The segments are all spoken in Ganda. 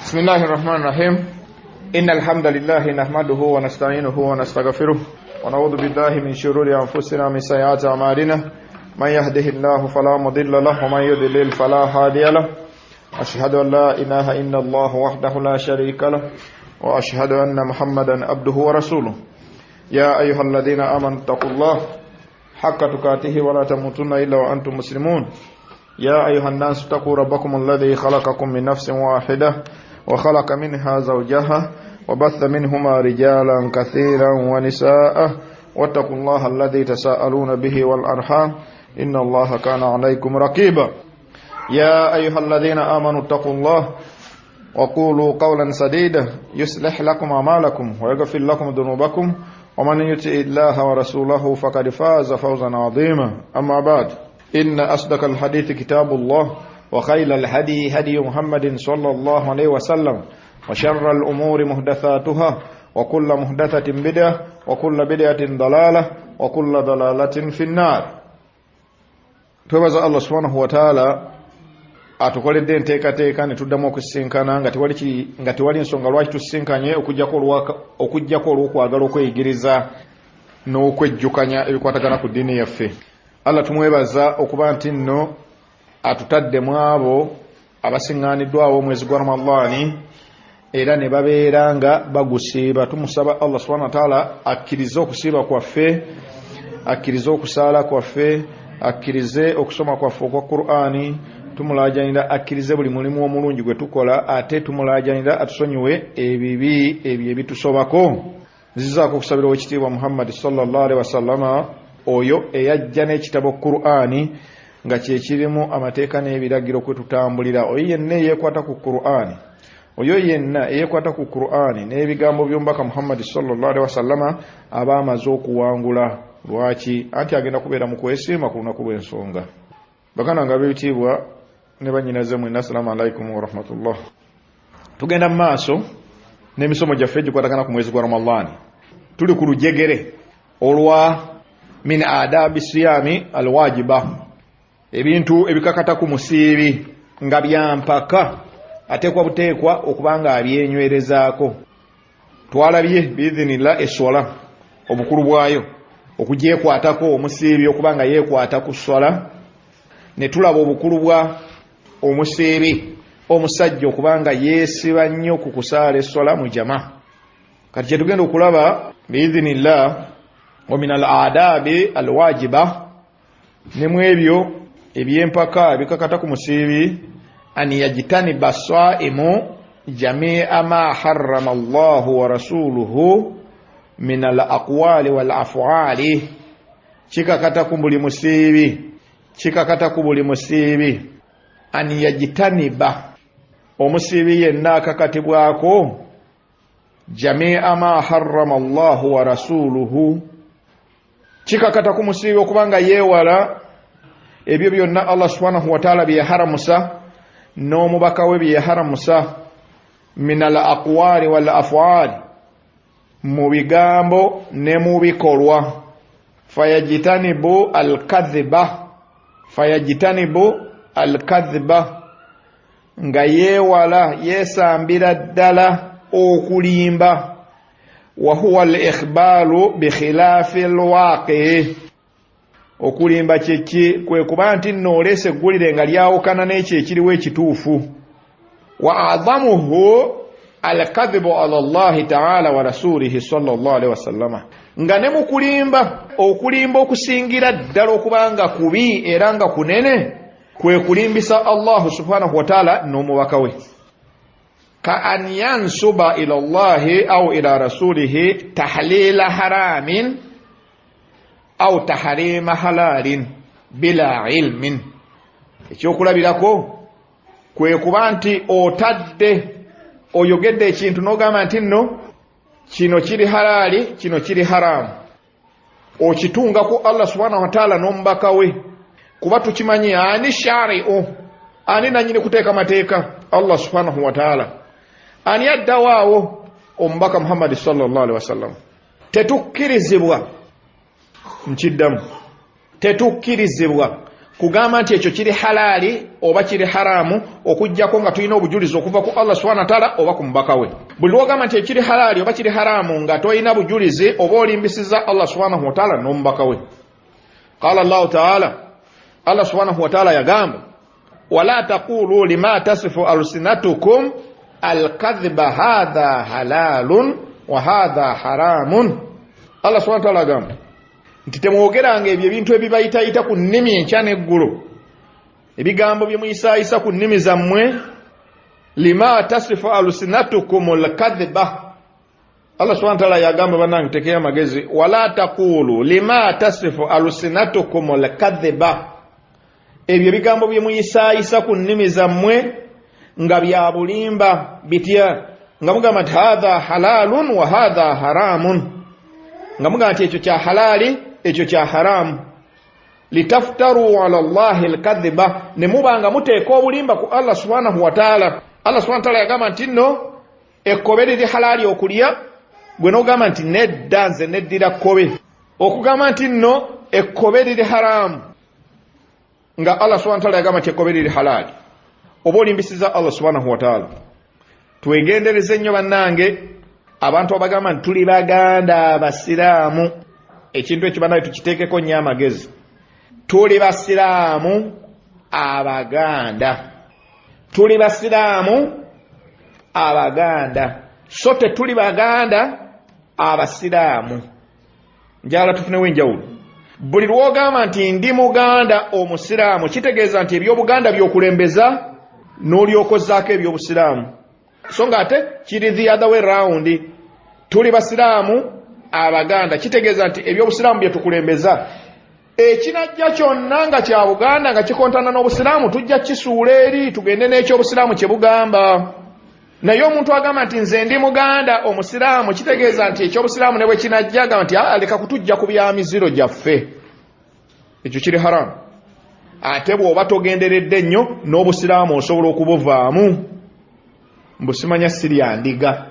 بسم الله الرحمن الرحيم. إن الحمد لله نحمده ونستعينه ونستغفره ونعوذ بالله من شرور أنفسنا ومن سيئات أعمالنا. من يهده الله فلا مضل له ومن يضلل فلا هادي له. أشهد أن لا إله إلا الله وحده لا شريك له وأشهد أن محمدا عبده ورسوله. يا أيها الذين آمنوا اتقوا الله حق تقاته ولا تموتن إلا وأنتم مسلمون. يا أيها الناس اتقوا ربكم الذي خلقكم من نفس واحدة وخلق منها زوجها وبث منهما رجالا كثيرا ونساء واتقوا الله الذي تساءلون به والأرحام إن الله كان عليكم رقيبا. يا أيها الذين آمنوا اتقوا الله وقولوا قولا سديدا يصلح لكم أعمالكم ويغفر لكم ذنوبكم ومن يطع الله ورسوله فقد فاز فوزا عظيما. أما بعد، إن أصدق الحديث كتاب الله وخير الهدي هدي محمد صلى الله عليه وسلم وشر الأمور محدثاتها وكل محدثة بدعة وكل بدعة ضلالة وكل ضلالة في النار. Twebaza Allah subhanahu wa ta'ala atukoledde enteekateeka ne tuddamu okusisinkana nga tewali nsonga lwaki tusisinkanye okujjako olw'okwagala okweyigiriza n'okwejjukanya ebikwatagana ku ddiini yaffe. Allah tumwebaza okuba nti nno atutadde mu abo abasiŋŋaaniddwawo omwezi gwa Ramadhaani era ne babeera nga bagusiiba. Tumusaba Allah subhanahu wa ta'ala akkirize okusiiba kwaffe, akkirize okusaala kwaffe, akkirize okusoma kwaffe okwa Qur'ani. Tumulajanira akkirize buli mulimu omulungi gwe tukola, ate tumulajanira atusonyiwe ebibi ebyo ebitusobako. Nzizaako okusabira owekitiibwa Muhammad sallallahu alaihi wasallama oyo eyajja n'ekitabo Qur'ani nga kye kirimu amateeka n'ebiragiro kwe tutambulira. Oyo yenna eyeekwata ku Qur'ani, oyo yenna eyeekwata ku Qur'ani n'ebigambo by'omubaka Muhammad sallallahu alaihi wasallama aba amaze okuwangula. Lwaki? Anti agenda kubeera mu kwesiima ku lunaku lw'ensonga. Baganda nga ab'ebitiibwa ne bannyinaze mwenna, assalamu alaikum warahmatullah. Tugenda mu maaso n'emisomo gyaffe egikwatagana ku mwezi gwa Ramadhaani. Tuli ku lujegere olwa min adabi siyami alwajiba, ebintu ebikakata ku musiibi nga byampaka ateekwa buteekwa okuba nga abyenywerezaako. Twalabye biidhinillah esswala, obukulu bwayo, okugyekwatako omusiibi okuba nga yeekwata ku swala, ne tulaba obukulu bwa omusiibi omusajja okuba nga yeesiba nnyo ku kusaala esswala mu jama. Kati kye tugenda okulaba biidhinillah wa min al adabi alwajiba, ne mu ebyo ebyempaka ebikakata ku musiibi, an yajtaniba saimu jamia ma harrama Allahu wa rasuluhu min al aqwali wal af'ali. Kikakata ku buli musiibi, kikakata ku buli musiibi an yajtaniba, omusiibi yenna akakatibwako jamia ma harrama Allahu wa rasuluhu. Kikakata ku musiibi okubanga yeewala ebyo byonna Allah subhanahu wa ta'ala bye yaharamusa n'omubaka we bye yaharamusa, min al aqwali wal af'ali, mu bigambo ne mu bikolwa. Fayajtanibu al kadhiba, fayajtanibu al kadhiba, nga yeewala yeesambira ddala okulimba. Wa huwa al ikhbalu bi khilafi al waqi. Okulimba kyeki? Kwe kuba nti nno oleese eggulire nga lyawukana n'ekyo ekiriwo ekituufu. Wa adhamuhu alkadhibu ala Allahi ta'ala wa rasulihi sallallahu alaihi wasallama, nga ne mu kulimba, okulimba okusingira ddala okuba nga kubi era nga kunene kwe kulimbisa Allahu subhanahu wa ta'ala n'omubaka we. Ka an yansuba ila Allahi au ila rasulihi tahlila haramin au tahrima halalin bila ilmin. Ekyokulabirako kwe kuba nti otadde oyogedde ekintu n'ogamba nti nno kino kiri halaali, kino kiri haramu, okitunga ku Allah subhanahu wa ta'ala n'omubaka we. Kuba tukimanyi ani shari'u, ani nannyini kuteeka mateeka? Allah subhanahu wa ta'ala. Ani addawaawo? Omubaka Muhammad sallallahu alaihi wasallam. Tetukkirizibwa, nkiddamu, tetukkirizibwa kugamba nti ekyo kiri halaali oba kiri haramu okuggyako nga tulina obujulizi okuva ku Allah subhanahu wa ta'ala oba ku mubaka we. Buli lw'ogamba nti ekiri halaali oba kiri haramu nga tolina bujulizi oba olimbisiza Allah subhanahu wa ta'ala n'omubaka we. Qala Allahu ta'ala, Allah subhanahu wa ta'ala yagamba, wala taqulu lima tasifu alsinatukum alkadhiba hadha halalun wa hadha haramun. Allah subhanahu wa ta'ala agamba nti temwogeranga ebyo ebintu ebibayitayita ku nnimi enkya n'eggulo, ebigambo bye muyisaayisa ku nnimi zammwe. Lima tasifu alsinatukum alkadhiba, Allah subhanahu wa ta'ala yagamba bannange tekeyo amagezi, wala taqulu lima tasifu alsinatukum alkadhiba, ebyo ebigambo bye muyisaayisa ku nnimi zammwe nga bya bulimba. Bitya? Nga mugamba nti hadha halalun wa hadha haramun, nga mugamba nti ekyo kya halaali ekyo kya haramu. Litaftaru ala Allahi alkadhiba, ne muba nga muteeka obulimba ku Allah subhanahu wa ta'ala. Allah subhanahu wa ta'ala yagamba nti nno ekkobe liri halaali okulya, gwe n'ogamba nti nedda nze neddira kkobe. Okugamba nti nno ekkobe liri haramu nga Allah subhanahu wa ta'ala yagamba nti ekkobe liri halaali, oba olimbisiza Allah subhanahu wa ta'ala. Twegendereze nnyo bannange abantu abagamba nti tuli baganda abasiraamu, ekintu ekyo bannange tukiteekeko nnyo amagezi. Tuli basiraamu abaganda, tuli basiraamu abaganda, so tetuli baganda abasiraamu. Njagala tufunewo enjawulo. Buli lw'ogamba nti ndi muganda omusiraamu, kitegeeza nti ebyobuganda by'okulembeza n'olyokozaako ebyobusiraamu, so nga ate kiri the other way round. Tuli basiraamu abaganda, kitegeeza nti ebyobusiraamu bye tukulembeza. Ekinajja kyonna nga kya buganda nga kikontana n'obusiraamu tujja kisuula eri tugende n'ekyobusiraamu kye bugamba. Naye omuntu agamba nti nze ndi muganda omusiraamu, kitegeeza nti ekyobusiraamu ne bwe kinajja agamba nti leka kutujja ku bya miziro gyaffe, ekyo kiri haramu. Ate bw'oba togenderedde nnyo n'obusiraamu osobola okubuvaamu. Mbu simanya sirya ndiga.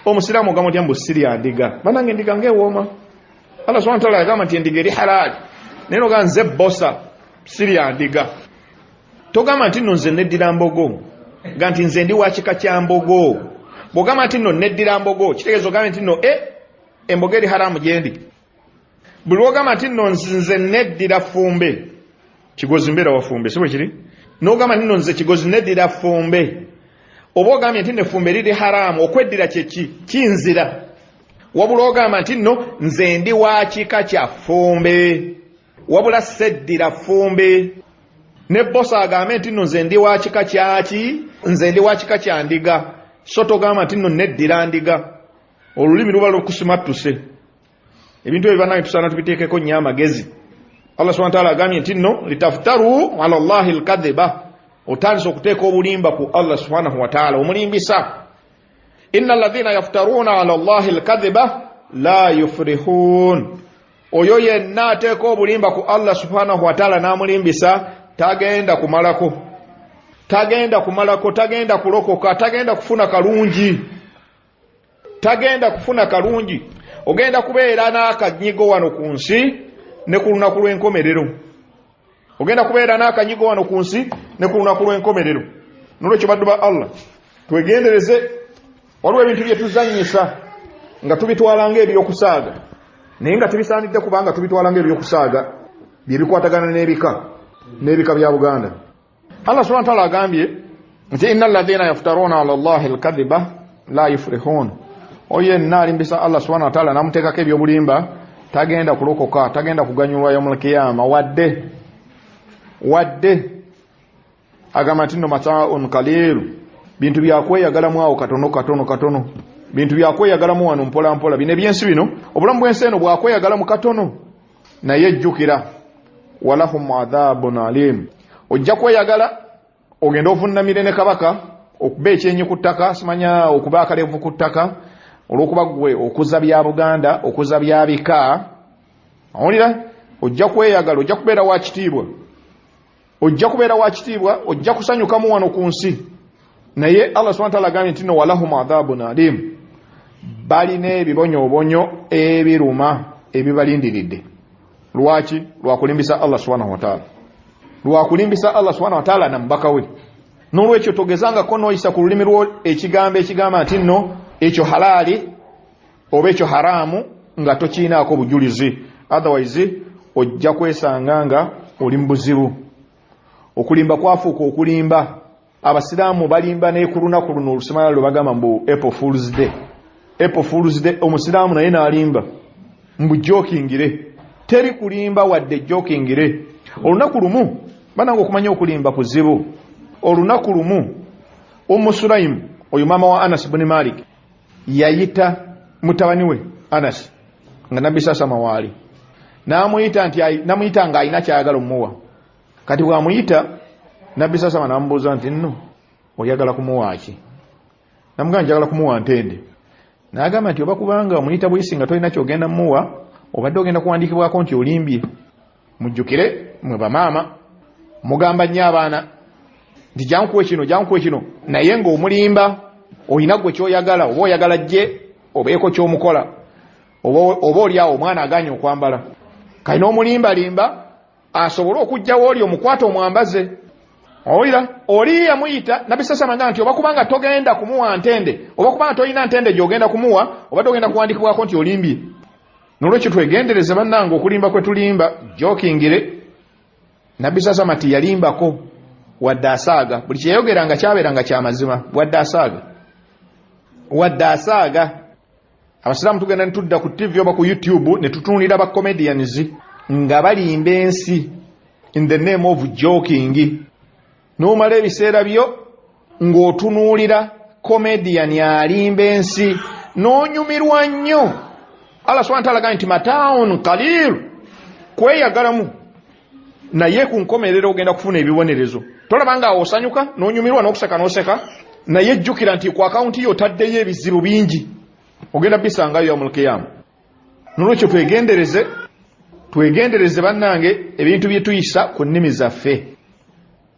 Omusiraamu ogamba otya mbu sirya ndiga? Bannange endiga ng'ewooma. Allah subhanahu wa ta'ala yagamba nti endiga eri halaali, naye n'ogamba nze bosa sirya ndiga. Togamba nti nno nze neddira mbogo, ga nti nze ndi wa kika kya mbogo. Bw'ogamba nti nno neddira mbogo, kitegeeza ogambe nti nno embogo eri haramu gye ndi. Buli lw'ogamba nti nno nze neddira ffumbe, kigozi mbeera wa ffumbe, si bwe kiri? N'ogamba nti nno nze kigozi neddira ffumbe, oba ogambye nti nno effumbe liri haramu. Okweddira kye ki? Kinzira. Wabula ogamba nti nno nze ndi wa kika kya ffumbe, wabula seddira ffumbe. Ne bosa agambe nti nno nze ndi wa kika kyaki? Nze ndi wa kika kya ndiga. So togamba nti nno neddira ndiga, olulimi luba lukusimattuse. Ebintu ebyo bannange tusaana tubiteekeko nnyo amagezi. Allah subhanahu wa ta'ala agambye nti nno litaftaru ala Allahi alkadhiba, otandise okuteeka obulimba ku Allah subhanahu wa ta'ala, omulimbisa. Inna alladhina yaftaruna ala Allahi alkadhiba la yuflihun, oyo yenna ateeka obulimba ku Allah subhanahu wa ta'ala n'amulimbisa tagenda kumalako, tagenda kumalako, tagenda kulokoka, tagenda kufuna kalungi, tagenda kufuna kalungi. Ogenda kubeera n'akanyigo wano ku nsi ne ku lunaku lw'enkomerero. Ogenda kubeera n'akanyigo wano ku nsi ne ku lunaku lw'enkomerero. Nolwekyo baddu ba Allah twegendereze, waliwo ebintu bye tuzannyisa nga tubitwala ng'ebyokusaaga, naye nga tebisaanidde kubanga tubitwala ng'ebyokusaaga, bye bikwatagana n'ebika bya Buganda. Allah subhanahu wa ta'ala agambye nti inna alladhina yaftaruna ala Allahi alkadhiba la yuflihun, oyo yenna alimbisa Allah subhanahu wa ta'ala n'amuteekako ebyobulimba tagenda kulokoka, tagenda kuganyulwa yawmul qiyama. Wadde agamba nti nno mata'un qalil, bintu byakweyagalamu awo katono katono katono, bintu byakweyagalamu wano mpola mpola. Bino ebyensi bino, obulamu bw'ensi eno bwakweyagalamu katono, naye jjukira walahum adhabun alim. Ojja kweyagala ogenda ovunnamire ne kabaka, okuba ekyenyi ku ttaka, simanya okuba akalevu ku ttaka, olw'okuba ggwe okuza bya Buganda, okuza bya bika. Owulira? Ojja kweyagala, ojja kubeera wa kitiibwa, ojja kubeera wa kitiibwa, ojja kusanyukamu wano ku nsi. Naye Allah subhanahu wa ta'ala agambye nti no walahum adhabun alim, balina ebibonyoobonyo ebiruma ebibalindiridde. Lwaki? Lwakulimbisa Allah subhanahu wa ta'ala, lwakulimbisa Allah subhanahu wa ta'ala na mubaka we. N'olwekyo togezangako n'oyisa ku lulimi lwo ekigambo ekigamba nti nno ekyo halaali oba ekyo haramu nga tokiinaako bujulizi, otherwise ojja kwesanga nga oli mu buzibu. Okulimba kwafuuka okulimba. Abasiraamu balimba ne ku lunaku luno olusimala lwe bagamba mbu April Fools Day. April Fools Day, omusiraamu naye n'alimba mbu jokingire. Teri kulimba wadde jokingire. Olunaku lumu banange, okumanya okulimba kuzibu. Olunaku lumu Ummu Sulaim, oyo maama wa Anas bni Malik, yayita mutabani we Anas nga Nabbi sasama waali, namuyita nti namuyita nga alina kyayagala omuwa. Kati bwamuyita Nabbi sasama namubuuza nti nno oyagala kumuwa ki? Namugamba njagala kumuwa ntende. Nagamba nti oba kubanga omuyita buyisi nga tolina kyogenda mumuwa, obadde ogenda kuwandiikibwako nti olimbye. Mujjukire mwe bamaama mugamba nnyo abaana nti jankuwe kino, jankuwe kino, naye ng'omulimba olina gwe kyoyagala, oba oyagala jje obeeko kyomukola, oba oli awo omwana aganye okwambala, kali n'omulimbalimba asobole okujjawo oli omukwata omwambaze. Owulira oli yamuyita Nabbi sasama nga nti oba kubanga togenda kumuwa ntende, oba kubanga tolina ntende gy'ogenda kumuwa, obadde ogenda kuwandikibwako nti olimbye. Nolwekyo twegendereze bannange okulimba kwe tulimba jokingire. Nabbi sasama tiyalimbako wadde asaaga, buli kyeyayogeranga kyabeeranga kya mazima, wadde asaaga, wadde asaaga. Abasiraamu tugenda ne tudda ku TV oba ku YouTube ne tutunuulira ba comedians nga balimba ensi in the name of joking. N'omala ebiseera byo ng'otunuulira comedian alimba ensi n'onyumirwa nnyo. Allah subhanahu wa ta'ala agamba nti mataun qalil, kweyagalamu, naye ku nkomerero ogenda kufuna ebibonerezo. Tolaba nga osanyuka n'onyumirwa n'okuseka n'oseka, naye jjukira nti ku akawunti yo otaddeyo ebizibu bingi, ogenda bisangayo yaumul qiyama. Nolwekyo twegendereze, twegendereze bannange ebintu bye tuyisa ku nnimi zaffe,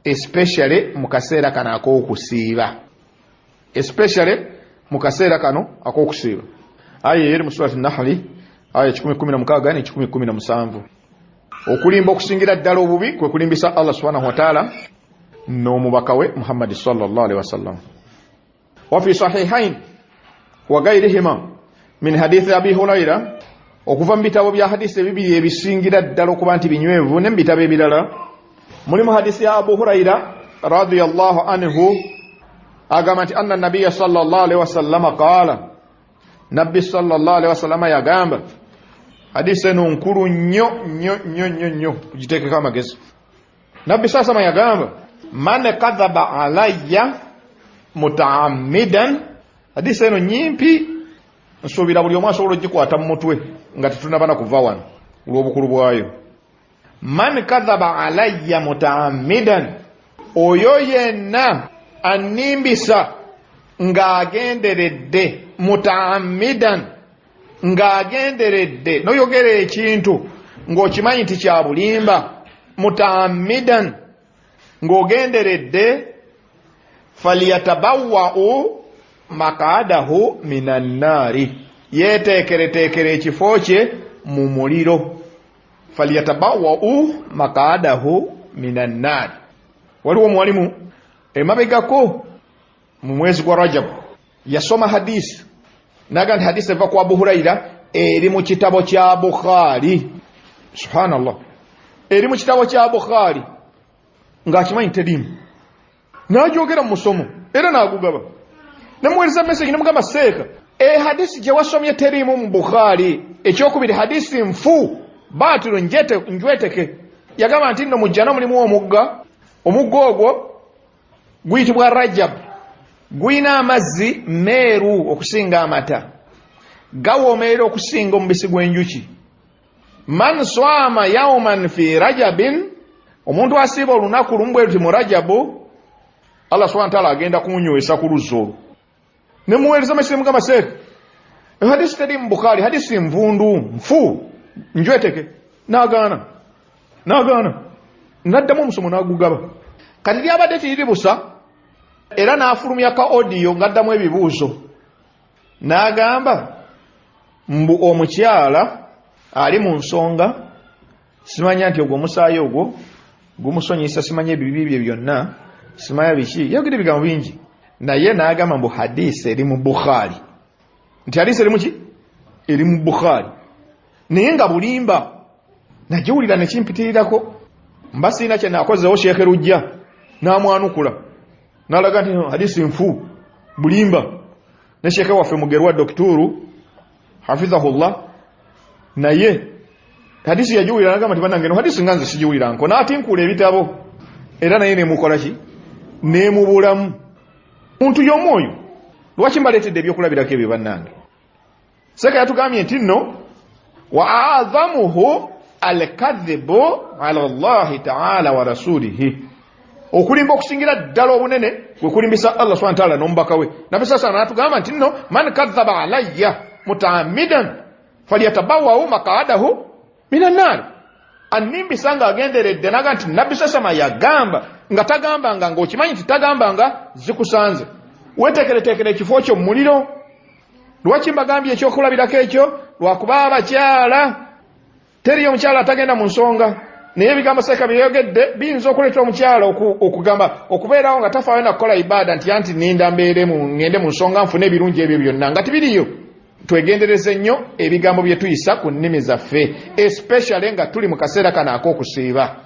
especially mu kaseera kano ak'okusiiba, especially mu kaseera kano ak'okusiiba. Aya eri mu surati Nahli aya 116 ne 117. Okulimba okusingira ddala obubi kwe kulimbisa Allah subhanahu wa ta'ala n'omubaka we Muhammad sallallahu alaihi wasallam. Wa fi sahihain wa gairihima min hadithi Abi Huraira, okuva mu bitabo bya hadisi ebibiri ebisingira ddala okuba nti binywevu ne mu bitabo ebirala, mulimu hadisi ya Abu Huraira radiyallahu anhu agamba nti anna nabiyya sallallahu alaihi wasallam qala, Nabbi sallallahu alaihi wasallam yagamba. Hadisi eno nkulu nnyo nnyo nnyo nnyo nnyo, tugiteekeko amagezi. Nabbi sasama yagamba man kadhaba alayya mutaammidan. Hadisi eno nyimpi, nsuubira buli omu asobola ogikwata mu mutwe nga tetunaba na kuva wano olw'obukulu bwayo. Man kadhaba alayya mutaammidan, oyo yenna annimbisa ng'agenderedde, mutaammidan ng'agenderedde, n'oyogera ekintu ng'okimanyi nti kya bulimba, mutaammidan ng'ogenderedde, falyatabawwa'u maqadahu minan naari, yeeteekereteekere ekifo kye mu muliro. Falyatabawwa'u maqadahu minan naari. Waliwo omuwalimu emabegako mu mwezi gwa Rajab yasoma hadisi naga nti hadisi eva ku Abu Huraira eri mu kitabo kya Bukhari. Subhanallah, eri mu kitabo kya Bukhari ng'akimanyi teriimu, n'agyogera mu musomo era n'agugaba. Nemuweereza message nemugamba seeka, e hadisi gye wasomye teriimu mu Bukhari. Ekyokubiri, hadisi nfu baatiro njweteke. Yagamba nti nno mu jjana mulimu omugga, omugga ogwo guyitibwa Rajab, gulina amazzi meeru okusinga amata, gawoomerera okusinga omubisi gw'enjuki. Man swama yauman fi rajabin, omuntu asiiba olunaku lumu bwe luti mu Rajabu, Allah subhanahu wa ta'ala agenda kumunywesa ku luzzi olwo. Nemuweereza message mugamba seeka, hadisi teri mu Bukhari, hadisi nvundu nfu njweteke. N'agaana, n'agaana, n'addamu omusomo n'agugaba. Kati lyabadde tiriri busa, era n'afulumya ka audio ng'addamu ebibuuzo, n'agamba mbu omukyala ali mu nsonga Simanya nti ogwo omusaayi ogwo gumusonyisa, simanya ebibi bye byonna, simanya biki. Yayogedde ebigambo bingi, naye n'agamba mbu hadisi eri mu Bukhari, nti hadisi eri muki, eri mu Bukhari, naye nga bulimba. Nagiwulira nekimpitirirako, mba sirina kye naakozeewo. Sheekhe Lujja n'amwanukula n'alaga nti hadisi nfu, bulimba. Ne sheekhe waffe Mugerwa Dokituru hafizahullah naye hadisi yagiwulira n'agamba nti bannange, no hadisi nga nze sigiwuliranko, n'atinkuula ebitabo era naye nemukola ki, nemubulamu. Muntu y'omwoyo. Lwaki mbaleetedde ebyokulabirako ebyo bannange? Seeka yatugambye nti nno wa adhamuhu alkadhibu ala llahi taala wa rasulihi, okulimba okusingira ddala obunene kwe kulimbisa Allah subhanahu wa taala n'omubaka we. Nabbi sasa n'atugamba nti nno man kadhaba alayya mutaamidan falyatabawahu maqadahu minan nar, annimbisa ng'agenderedde naga nti Nabbi sasama yagamba, nga tagambanga, ng'okimanyi nti tagambanga, zikusanze, weteekereteekera ekifo kyo mu muliro. Lwaki mbagambye ekyokulabirako ekyo? Lwakuba abakyala, teriyo omukyala atagenda mu nsonga, naye ebigambo seeka byeyogedde biyinza okuleeta omukyala okugamba okubeerawo nga tafaayo na kukola ibaada, nti anti ninda mbeere ngende mu nsonga nfune ebirungi ebyo byonna, nga tibiriyo. Twegendereze nnyo ebigambo bye tuyisa ku nnimi zaffe, especially nga tuli mu kaseera kano ak'okusiiba.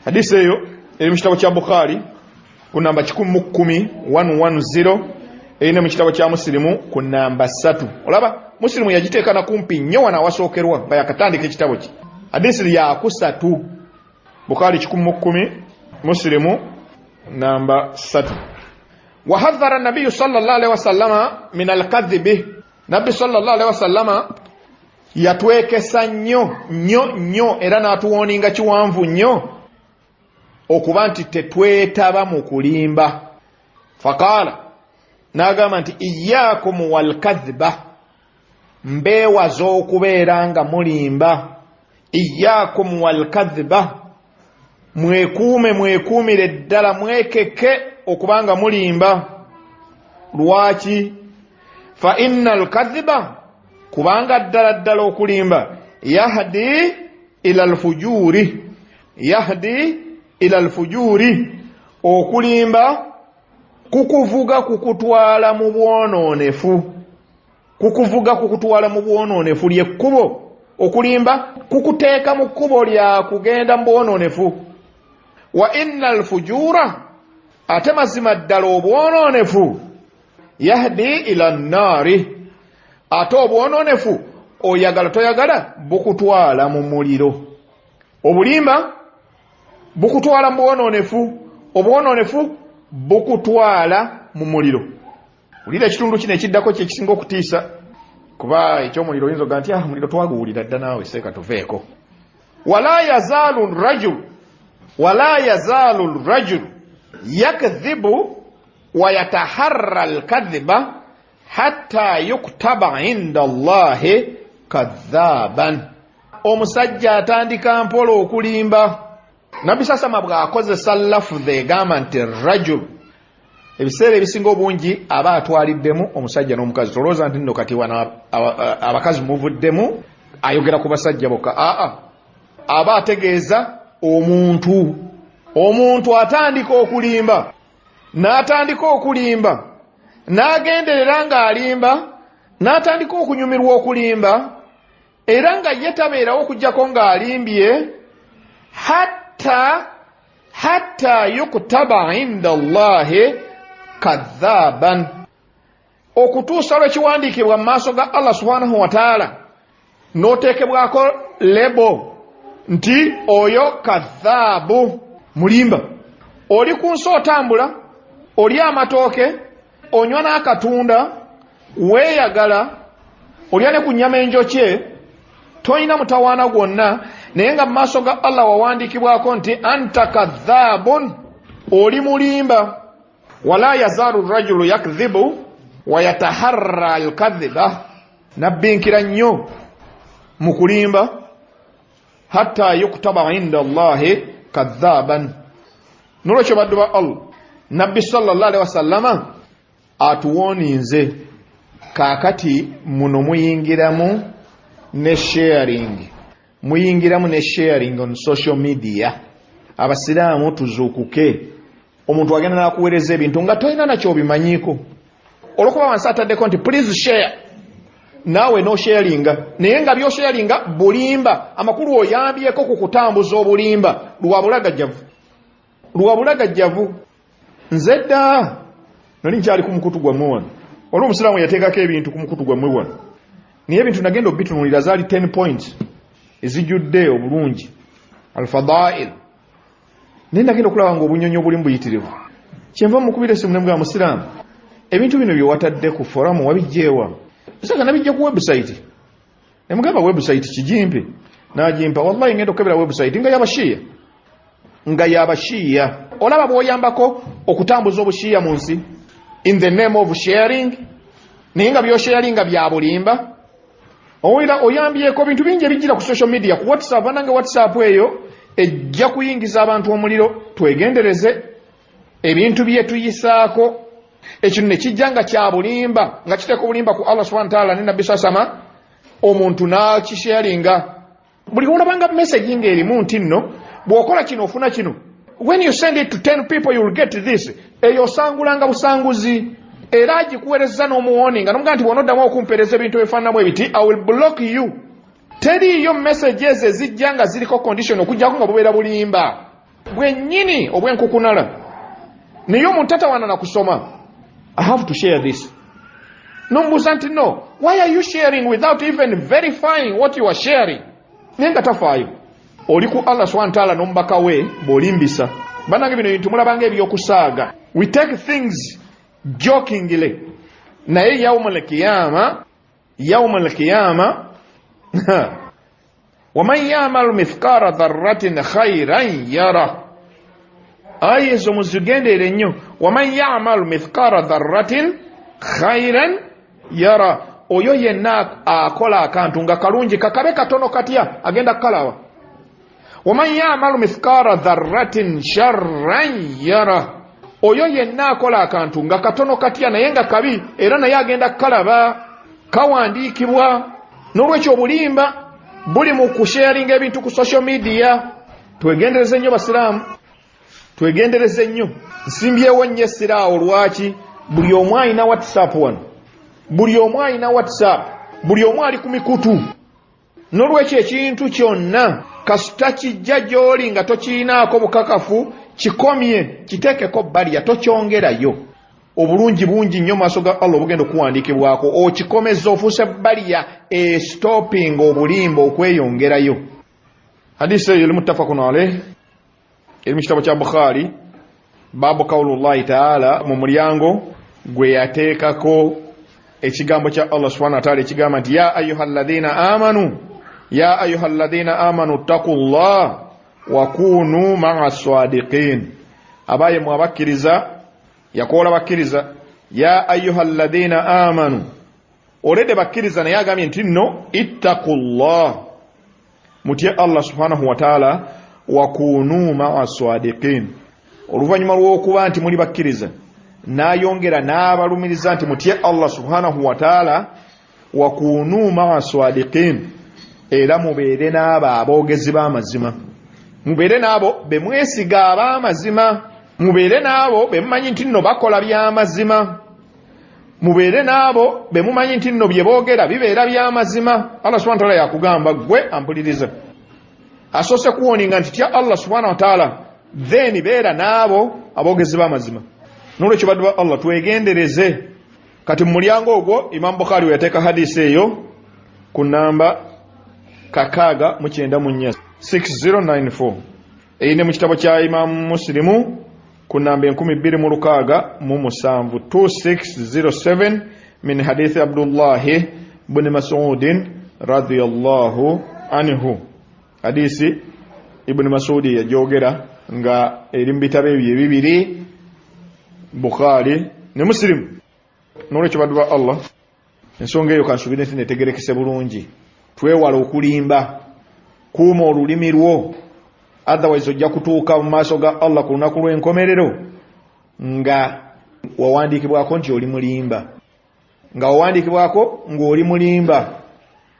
Hadisi eyo eri mu kitabo kya Bukhari ku namba 110, 110, eri ne mu kitabo kya Musilimu ku namba 3. Olaba Musilimu yagiteeka na kumpi nnyo wano awasookerwa nga yakatandika ekitabo kye. Hadisi yakusatu, Bukhari 110, Musilimu namba 3. Wahadhara nabiyu sallallahu alaihi wasallama min alkadhibi, Nabbi sallallahu alaihi wasallama yatwekesa nnyo nnyo nnyo era n'atuwoninga kiwanvu nnyo okuba nti tetwetaba mu kulimba. Faqaala, n'agamba nti iyyakum walkadhiba, mbeewaza okubeera nga mulimba. Iyyakum walkadhiba, mwekuume, mwekuumire ddala, mwekeke okuba nga mulimba. Lwaki? Fa inna alkadhiba, kubanga ddala ddala okulimba, yahdi ila alfujuri, yahdi ila alfujuri, okulimba kukuvuga kukutwala mu bwonoonefu, kukuvuga kukutwala mu bwonoonefu. Lyekkubo okulimba kukuteeka mu kkubo lya kugenda mu bwonoonefu. Wa inna alfujura, ate mazima ddala obwonoonefu, yahdi ila nnaari, ate obwonoonefu oyagala toyagala bukutwala mu muliro. Obulimba bukutwala mu bwonoonefu, obwonoonefu bukutwala mu muliro. Wulira ekitundu kino ekiddako kye kisinga okutiisa, kuba eky'omuliro oyinza ogamba nti ah, muliro twaguwulira dda naawe seeka tuveeko. Wala yazaalu rajul, wala yazaalu rajul yakdhibu wa yataharra alkadhiba hatta yuktaba inda Allahi kadhaban. Omusajja atandika mpola okulimba. Nabbi sasama bw'akozesa lafudha egamba nti rajul, ebiseera ebisinga obungi aba atwaliddemu omusajja n'omukazi. Tolowooza nti nno kati wano abakazi muvuddemu, ayogera ku basajja bokka. Aa, aba ategeeza omuntu. Omuntu atandika okulimba, n'atandika okulimba, n'agenderera ng'alimba, n'atandika okunyumirwa okulimba, era nga ye tabeerawo okuggyako ng'alimbye, hatta yuktaba inda Allahi kadhaban, okutuusa lwe kiwandiikibwa mu maaso ga Allah subhanahu wa taala n'oteekebwako lebo nti oyo kadhaabu, mulimba. Oli ku nsi otambula, olya amatooke, onywa n'akatunda, weeyagala, olya ne ku nnyama enjokye, tolina mutawaana gwonna, naye nga mu maaso ga Allah wawandiikibwako nti anta kadhaabun, oli mulimba. Wala yazaalu rajulu yakdhibu wa yataharra alkadhiba, nabbinkira nnyo mu kulimba, hatta yuktaba inda Allahi kadhaban. Nolwekyo baddu ba Allah, Nabbi sallallahu alaihi wasallama atuwooninze. Kaakati muno muyingiramu ne sharing. Muyingiramu ne sharing on social media. Abasiraamu tuzuukuke. Omuntu agenda n'akuweereza ebintu nga tolina nakyobimanyiiko, olwokuba wansi ataddeko nti "Please share", naawe nosharinga, naye nga byosharinga bulimba. Amakulu oyambyeko ku kutambuza obulimba lwa bulagajjavu, lwa bulagajjavu. Nze dda nali nkyali ku mukutu gwammwe wano, waliwo omusiraamu yateekako ebintu ku mukutu gwammwe wano, naye ebintu nagenda obitunuulira zaali 10 points ezijjudde obulungi, alfadail, naye nagenda okulaba nga obunyonyi obulimu buyitirivu. Kyenva mukubira esimu nemugamba, "Musiraamu, ebintu bino byewatadde ku forum wabijjeewa?" Saka nabijja ku website. Nemugamba, "Website kigimpe." Nagimpa. Wallahi ngenda okukebera website nga yabashiya, nga yabashiya. Olaba bw'oyambako okutambuza obushiya mu nsi in the name of sharing, naye nga byosharinga bya bulimba. Owulira oyambyeko bintu bingi ebijjira ku social media, ku WhatsApp. Banange, WhatsApp eyo ejja kuyingiza abantu omuliro. Twegendereze ebintu byetuyisaako. Ekintu ne kijja nga kya bulimba, nga kiteeka obulimba ku Allah subhana taala ne Nabbi sasama, omuntu n'akisharinga. Buli olabanga message ng'erimu nti nno bw'okola kino ofuna kino, when you send it to 10 people you will get this, eyo osangulanga busanguzi. Era agikuweereza n'omuwoninga nomugaa nti bw'onoddamu okumpeereza ebintu ebifaananamu ebiti, I will block you. Teriiyo messages ezijja nga ziriko condition, okujjako nga bubeera bulimba bwennyini obw'enkukunala. Naye omuntu tatawaana na kusoma. "I have to share this." Nomubuuza nti, "No, why are you sharing without even verifying what you are sharing?" Naye nga tafaayo. Oli ku Allah subhana taala n'omubaka we bw'olimbisa. Bannange, bino bintu mulabanga ebyokusaaga, we take things jokingly, naye yauma alkiyama, yauma alkiyama, waman yamalu mithqara dharratin khairan yara. Aya ezo muzigendeere nnyo. Waman yamalu mithqara dharratin khairan yara. Oyo yenna akola akantu nga kalungi, kakabe katono katya, agenda kukalaba. Waman yamalu mithqara dharratin sharran yara. Oyo yenna akola akantu nga katono katya naye nga kabi, era naye agenda kukalaba, kawandiikibwa. N'olwekyo obulimba buli mu kusharinga ebintu ku social media. Twegendereze nnyo, basiraamu, twegendereze nnyo. Nsimbyewo nnyo essiraawo. Lwaki? Buli omu alina WhatsApp wano, buli omu alina WhatsApp, buli omu ali ku mikutu. N'olwekyo ekintu kyonna kasita kijja gy'oli nga tokiyinaako bukakafu, kikomye, kiteekeko barrier, tokyongerayo. Obulungi bungi nnyo maaso ga Allah obugenda okuwandiikibwako. Okikomeza, ofuuse barrier estopping obulimba okweyongerayo. Hadisi eyo eri muttafaqun alaih, eri mu kitabo kya Bukhari, babu kaulullahi taala, mu mulyango gwe yateekako ekigambo kya Allah subhana wataala ekigamba nti ya ayuha alladhina amanu, ya ayuha alladhina amanu ttaqu llah wakunu maa sadiqin. Abaye mwe abakkiriza, yakoola bakkiriza, ya ayuha alladhina amanu, oledde bakkiriza, naye agambye nti nno ittaqu llah, mutye Allah subhanahu wataala, wakunu maa sadiqin. Oluvannyuma lw'okuba nti muli bakkiriza, n'ayongera n'abalumiriza nti mutye Allah subhanahu wataala, wakunu maa sadiqin, era mubeere n'abo aboogezi b'amazima, mubeere n'abo be mwesiga ab'amazima, mubeere n'abo be mumanyi nti nno bakola by'amazima, mubeere n'abo be mumanyi nti nno bye boogera bibeera by'amazima. Allah subhana wataala yakugamba gwe ampuliriza, asoose kuwoninga nti tya Allah subhana wataala, then beera n'abo aboogezi b'amazima. Nolwekyo baddu ba Allah, twegendereze. Kati mu mulyango ogwo Imamu Bukhari we yateeka hadisi eyo ku namba 694, 6094. Eyine mu kitabo kya Imamu Musilimu ku namba 2667, 2607, min hadithi Abdullahi buni Masudin radiyallahu anhu. Hadisi Ibuni Masudi yajogera nga eri mu bitabo ebyo ebibiri, Bukhari ne Musilimu. Nolwekyo baddu ba Allah, ensonga eyo kansubire nti netegerekese bulungi. Twewala okulimba, kuuma olulimi lwo, otherwise ojja kutuuka mu maaso ga Allah ku lunaku lw'enkomerero nga wawandiikibwako nti oli mulimba, nga wawandiikibwako ng'oli mulimba.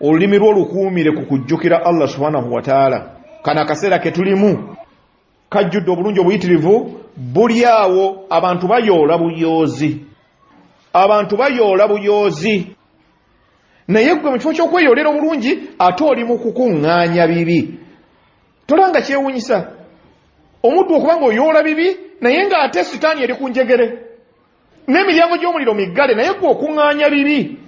Olulimi lwo lukuumire ku kujjukira Allah subhanahu wataala. Kano akaseera ke tulimu kajjudde obulungi obuyitirivu buli awo, abantu bayoola buyoozi, abantu bayoola buyoozi, naye gwe mu kifo ky'okweyoolera obulungi ate oli mu kukuŋŋaanya bibi. Tolaba nga kyewuunyisa omuddu okuba nga oyoola bibi naye ng'ate sitaani eri ku njegere n'emiryango gy'omuliro miggale, naye gwe okuŋŋaanya bibi.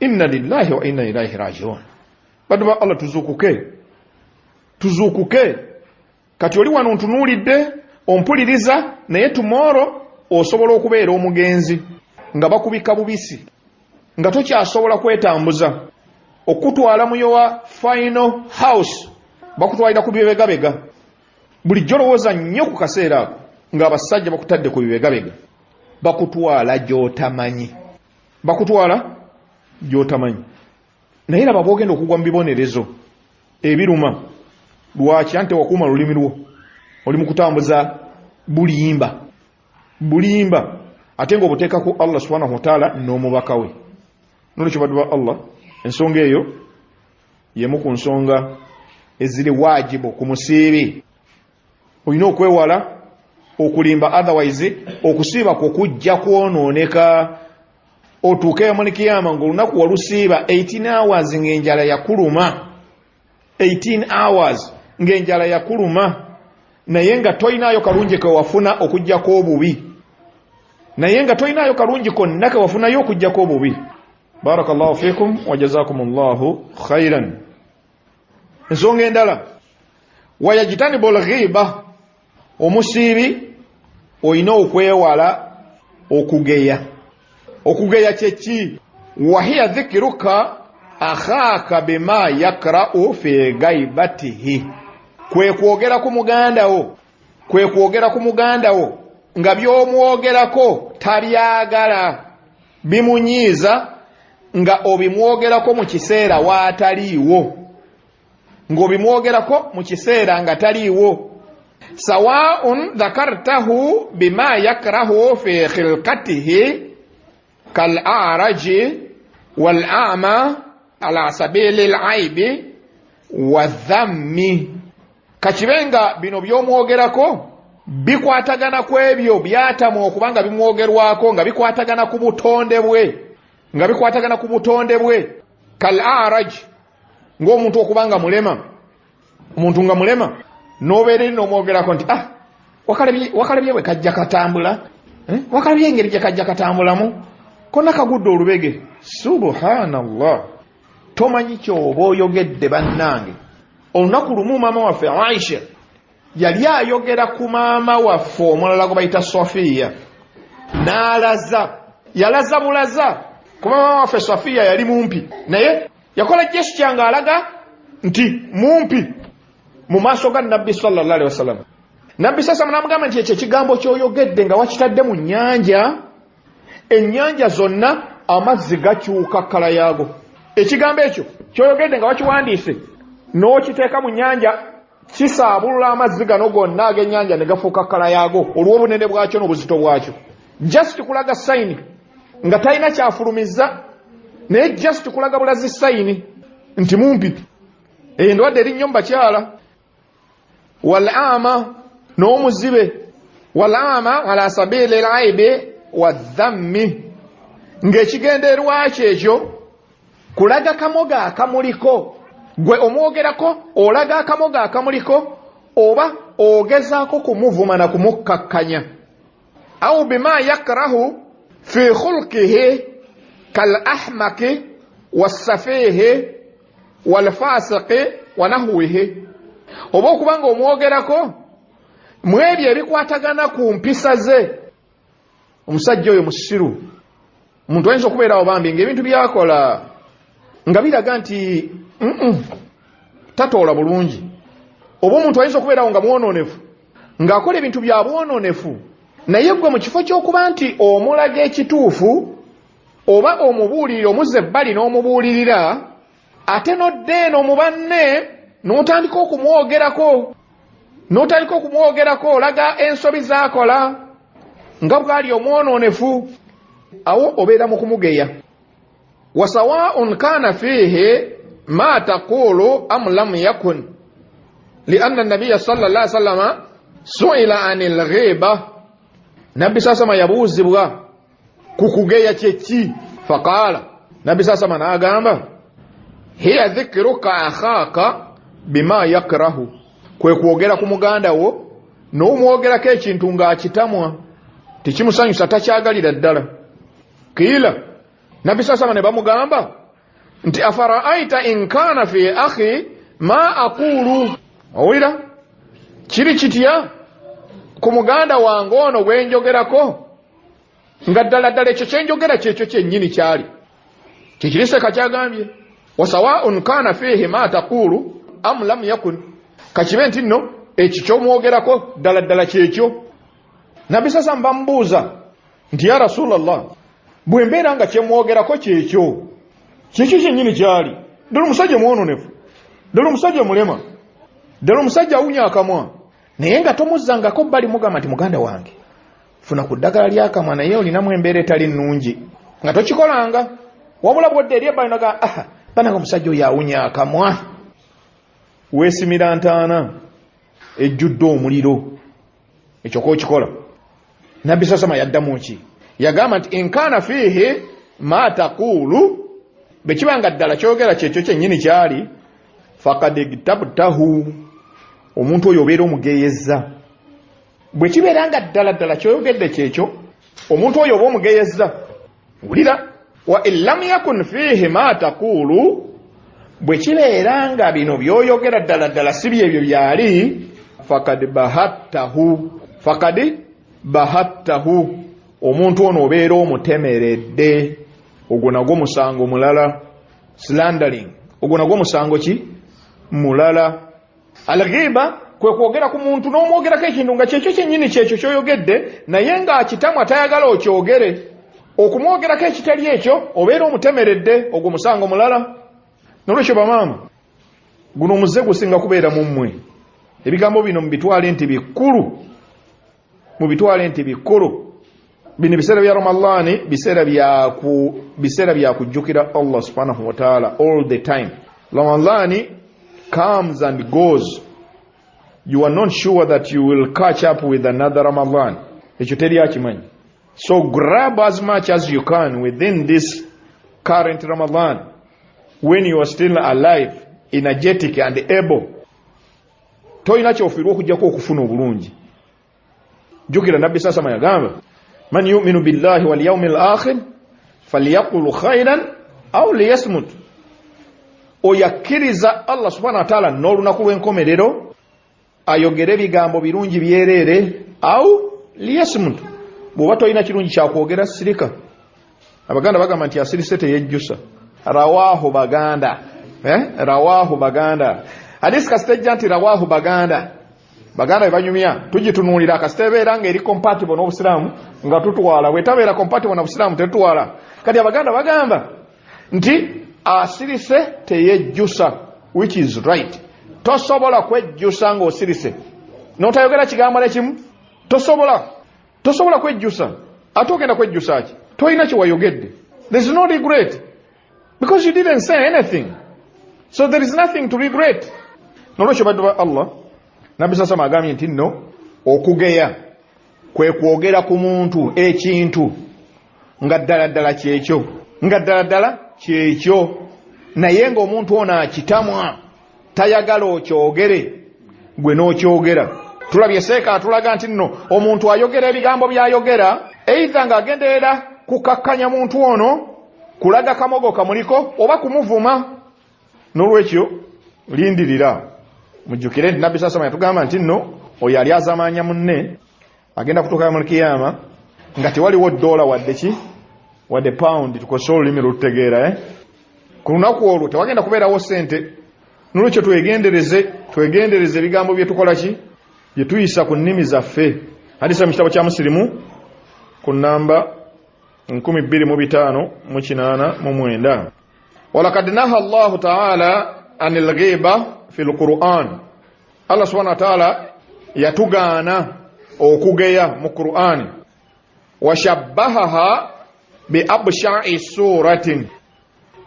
Inna lillahi wa inna ilaihi rajiun. Baddu ba Allah, tuzuukuke, tuzuukuke. Kati oli wano ntunuulidde, ompuliriza, naye tomorrow osobola okubeera omugenzi nga bakubika bubisi, nga tokyasobola kwetambuza, okutwala mu your final house bakutwalira ku bibegabega. Bulijjo olowooza nnyo ku kaseera ako ng'abasajja bakutadde ku bibegabega, bakutwala gy'otamanyi, bakutwala gy'otamanyi. Naye laba bw'ogenda okugwa mu bibonerezo ebiruma. Lwaki? Anti wakuuma lulimi lwo, oli mu kutambuza bulimba bulimba, ate ng'obuteeka ku Allah subhanahu wataala n'omubaka we. Nolwekyo baddu ba Allah, ensonga eyo yemu ku nsonga eziri waajibu ku musiibi. Olina okwewala okulimba, otherwise okusiiba kwo kujja kwonooneka, otuuke mu kiyama ng'olunaku walusiiba 18 hours ng'enjala yakuluma, 18 hours ng'enjala yakuluma, naye nga tolinaayo kalungi ke wafuna okuggyako obubi, naye nga tolinaayo kalungi konna ke wafunayo okuggyako obubi. Barakallahu fikum wa jazakumullahu khairan. Ensonga endala, wayajitanibu lghiba, omusiibi olina okwewala okugeya. Okugeya kyeki? Wahiya dhikiruka akhaaka bima yakra'u fi gaibatihi, kwe kwogera ku muganda wo, kwe kwogera ku muganda wo nga by'omwogerako tabyagala, bimunyiiza, nga obimwogerako mu kiseera waataliiwo, ng'obimwogerako mu kiseera nga taliiwo. Sawaun dhakartahu bima yakrahu fi khilqatihi kal araji wal ama ala sabili laibi wa dhammi, kakibe nga bino by'omwogerako bikwatagana ku ebyo byatamu okuba nga bimwogerwako, nga bikwatagana ku butonde bwe, nga bikwatagana ku butonde bwe. Kal araj, ng'omuntu okuba nga mulema, omuntu nga mulema n'obeera eri n'omwogerako nti ah, wakalabye bwe kajja katambula, wakalabye engeri gye kajja katambulamu, konna kagudde olubege. Subhanallah, tomanyi kyoba oyogedde. Bannange, olunaku lumu maama waffe Aisha yali ayogera ku maama waffe omulala gwe bayita Sofiya, n'alaza, yalaza bulaza kuba maama waffe Sofiya yali mumpi, naye yakola gesture ng'alaga nti mumpi mu maaso ga Nabbi sallallahu alaihi wasallam. Nabbi sasa n'amugamba nti ekyo ekigambo ky'oyogedde nga wakitadde mu nnyanja, ennyanja zonna amazzi gakyuka kkala yaago. Ekigambo ekyo ky'oyogedde nga wakiwandiise n'okiteeka mu nnyanja, kisaabulula amazzi gano gonna ag'ennyanja ne gafuuka kkala yaago olw'obunene bwakyo n'obuzito bwakyo. Just kulaga sign nga talina kyafulumizza, naye just kulaga bulazi sign nti mumpi. Endwadde eri nnyo mu bakyala. Wal ama, n'omuzibe, wal ama ala sabili laibi wadhammi, ng'ekigendererwa kyo ekyo kulaga kamoga akamuliko, gwe omwogerako olaga akamoga akamuliko, oba ogezaako kumuvuma na kumukkakkanya. Au bima yakrahu fi khulqihi kal ahmaki wassafihi walfasiqi wa nahwihi, oba okuba nga omwogerako mu ebyo ebikwatagana ku mpisa ze. Omusajja oyo musiru, omuntu ayinza okubeerawo bambi ng'ebintu byakola nga biraga nti tatoola bulungi, oba omuntu ayinza okubeerawo nga mwonoonefu, ng'akola ebintu bya bwonoonefu, naye gwe mu kifo ky'okuba nti omulaga ekituufu oba omubuulirira, omuzza ebbali n'omubuulirira, ate n'odda eno mu banne n'otandika okumwogerako, n'otandika okumwogerako olaga ensobi z'akola nga bw'ali omwonoonefu, awo obeera mu kumugeya. Wasawaun kana fiihi ma taqulu am lam yakun, lianna nabiya sallallahu alaihi wasallam suila anil ghiba. Nabbi sasama yabuuzibwa ku kugeya kyeki, faqala, Nabbi sasama n'agamba hiya dhikruka akhaka bima yakrahu, kwe kwogera ku muganda wo n'omwogerako ekintu ng'akitamwa, tekimusanyusa, takyagalira ddala. Kiila, Nabbi sasama ne bamugamba nti afaraaita in kana fi akhi ma aqulu, owulira kiri kitya ku muganda wange ono gwenjogerako nga ddala ddala ekyo kyenjogera kyekyo kyennyini kyali kikiriseka kyagambye. Wasawaun kana fihi ma taqulu am lam yakun, kakibe nti nno ekyo kyomwogerako ddala ddala kyekyo. Nabbi sasa bamubuuza nti ya Rasulallah, bwe mbeera nga kyemwogerako kyekyo kyekyo kyennyini kyali, ddala omusajja mwononefu, ddala omusajja mulema, ddala omusajja awunya akamwa, naye nga tomuzzangako bbali mugamba nti muganda wange funa ku ddagala lyakamwa naye olinamu embeera etali nnungi, nga tokikolanga, wabula bwodda eri ebbali noga ah, banange omusajja oyo awunya akamwa, weesimira ntaana ejjudde omuliro. Ekyo kookikola. Nabbi sasama yaddamu ki? Yagamba nti inkaana fiihi ma taqulu, bwe kiba nga ddala kyogera kyekyo kyennyini kyali, fakad igtabtahu, omuntu oyo obeera omugeyezza. Bwe kibeera nga ddala ddala kyoyogedde kyekyo, omuntu oyo oba omugeyezza. Wulira, wa in lam yakun fiihi ma taqulu, bwe kibeera nga bino by'oyogera ddala ddala si byebyo byali, fakad bahattahu, fakad bahattahu, omuntu ono obeera omutemeredde. Ogwo nagwo musango mulala, slandering, ogwo nagwo musango ki mulala. Alghiba kwe kwogera ku muntu n'omwogerako ekintu nga kyekyo kyennyini kyekyo ky'oyogedde, naye ng'akitamwa tayagala okyogere, okumwogerako ekitali ekyo obeera omutemeredde, ogwo musango mulala. Nolwekyo bamaama, guno omuze gusinga kubeera mu mmwe. Ebigambo bino mubitwale nti bikulu, mubitwale nti bikulu. Bino biseera bya Ramadhani, biseera bya kujjukira Allah subhanahu wa ta'ala all the time. Ramadhani comes and goes. You are not sure that you will catch up with another Ramadan. Ekyo teri akimanyi. So grab as much as you can within this current Ramadan when you are still alive, energetic and able. Toyina kyofiirwa okujjako okufuna obulungi. Jjukira Nabbi sasama yagamba man yuminu billahi wal yawmil akhir falyaqul khairan aw liyasmut, oyo akkiriza Allah subhanahu wa ta'ala n'olunaku lw'enkomerero ayogere ebigambo birungi byereere, au liyasmut, bw'oba tolina kirungi kyakwogera sirika. Abaganda bagamba nti asirise teyejjusa. Rawahu Baganda, rawahu Baganda. Hadisi kasita ejja nti rawahu Baganda, Baganda bebanyumya tugitunuulira, kasita ebeera ng'eri compatible n'Obusiraamu nga tutwala, bwetabeera compatible na Busiraamu tetutwala. Kati Abaganda bagamba nti asirise teyejjusa, which is right. Tosobola kwejjusa ng'osirise n'otayogera kigambo nekimu, tosobola kwejjusa. Ate ogenda kwejjusa ki? Tolina kye wayogedde. There is no regret because you didn't say anything, so there is nothing to regret. Nolwekyo baddu ba Allah, Nabbi sasama agambye nti nno okugeya kwe kwogera ku muntu ekintu nga ddala ddala kyekyo, nga ddala ddala kyekyo, naye ng'omuntu ono akitamwa, tayagala okyogere, gwe n'okyogera. Tulabye seeka atulaga nti nno omuntu ayogera ebigambo by'ayogera eitha ng'agenderera kukakkanya muntu ono, kulaga kamogo kamuliko, oba kumuvuma. N'olwekyo lindirira, mujjukire nti Nabbi sasama yatugamba nti nno oyo ali azamaanya munne agenda kutuuka mu kiyama nga tewaliwo dola wadde ki wadde pound, tukozese olulimi lututegeera, Ku lunaku olwo tewagenda kubeerawo ssente. N'olwekyo twegendereze ebigambo bye tukola ki, bye tuyisa ku nnimi zaffe. Hadisa mu kitabo kya Musilimu ku namba 2589. Walakad naha Allahu ta'ala anil ghiba fil Qur'an. Allah subhanahu wa ta'ala yatugaana okugeya mu Qur'an. Washabbahaha bi absha'i suratin,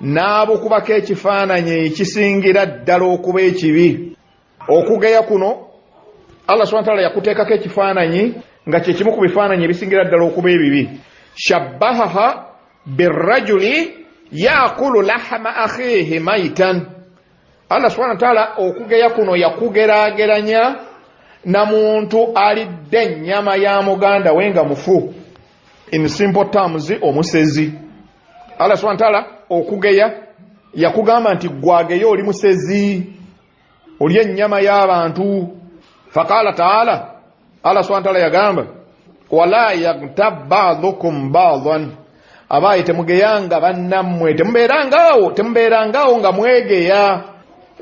N'abukubako ekifaananyi ekisingira ddala okuba ekibi. Okugeya kuno Allah subhanahu wa ta'ala yakuteekako ekifaananyi nga kye kimu ku bifaananyi ebisingira ddala okuba ebibi. Shabbahaha birrajuli yaakulu lahama akhihi maitan. Allah subhanahu wa ta'ala okugeya kuno yakugeraageranya na muntu alidde ennyama ya muganda we nga mufu. In simple terms, omusezi. Allah subhanahu wa ta'ala okugeya yakugamba nti gwageya oli musezi, oli ennyama y'abantu. Faqala ta'ala, Allah subhanahu wa ta'ala yagamba wala yaghtab ba'dukum ba'dan, abaye temugeyanga bannammwe, temubeerangaawo nga mwegeya.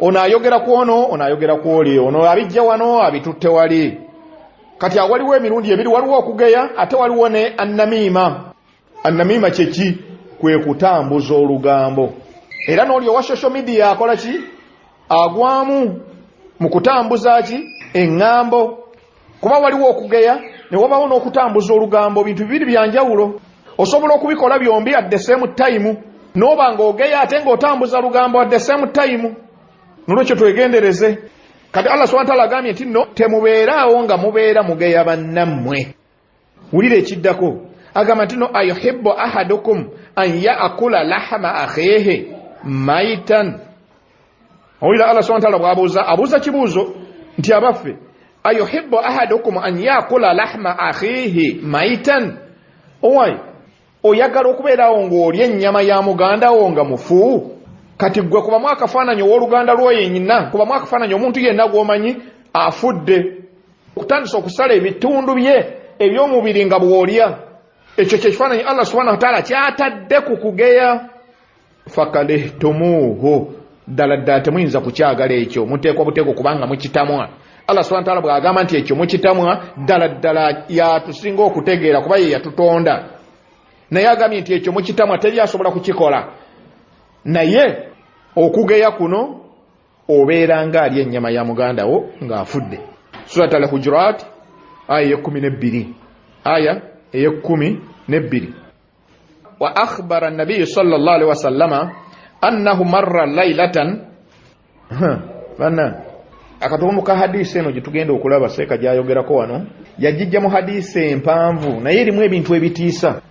Ono ayogera ku ono, ono ayogera ku oli, ono abijja wano abitutte wali. Kati awaliwo emirundi ebiri, waliwo okugeya ate waliwo ne annamiima. Annamiima kyeki? Kwe kutambuza olugambo. Era n'oli owa social media akola ki? Agwamu mu kutambuza ki? Eŋŋambo. Kuba waliwo okugeya ne wabawo n'okutambuza olugambo, bintu bibiri bya njawulo. Osobola okubikola byombi at the same time, n'oba ng'ogeya ate ng'otambuza lugambo at the same time. Nolwekyo twegendereze. Kati Allah subhanahu wa ta'ala agambye nti no, temubeeraawo nga mubeera mugeya bannammwe. Wulira ekiddako, agamba nti no, ayuhibbu ahadukum an yaakula lahama akhihi maitan. Owulira Allah subhanahu wa ta'ala bw'abuuza, abuuza kibuuzo nti abaffe, ayuhibbu ahadukum an yaakula lahma akhihi maitan, owai oyagala okubeerawo ng'olya ennyama ya muganda wo nga mufu? Kati gwe kubamu akafaananyi ow'oluganda lwo yenna, kubamu akafaananyi omuntu yenna gw'omanyi afudde, okutandisa okusala ebitundu bye eby'omubiri nga bw'olya. Ekyo kye kifaananyi Allah subhanahu wa ta'ala kyatadde ku kugeya. Fakalihtumuuhu, ddala ddala temuyinza kukyagala ekyo, muteekwa buteeko kubanga mukitamwa. Allah subhanahu wa ta'ala bw'agamba nti ekyo mukitamwa, ddala ddala yatusinga okutegeera kuba ye yatutonda. Naye agambye nti ekyo mukitamwa, teri asobola kukikola. Naye okugeya kuno obeera nga ali ennyama ya muganda wo ng'afudde. Surat Al-Hujurat aya ey'e12, aya ey'e12. Wa akhbara an-nabiy sallallahu alaihi wasallama annahu marra laylatan. Bana akatundu ka hadisi eno gye tugenda okulaba seeka gy'ayogerako wano yagijja mu hadisi empanvu, naye erimu ebintu ebitiisa.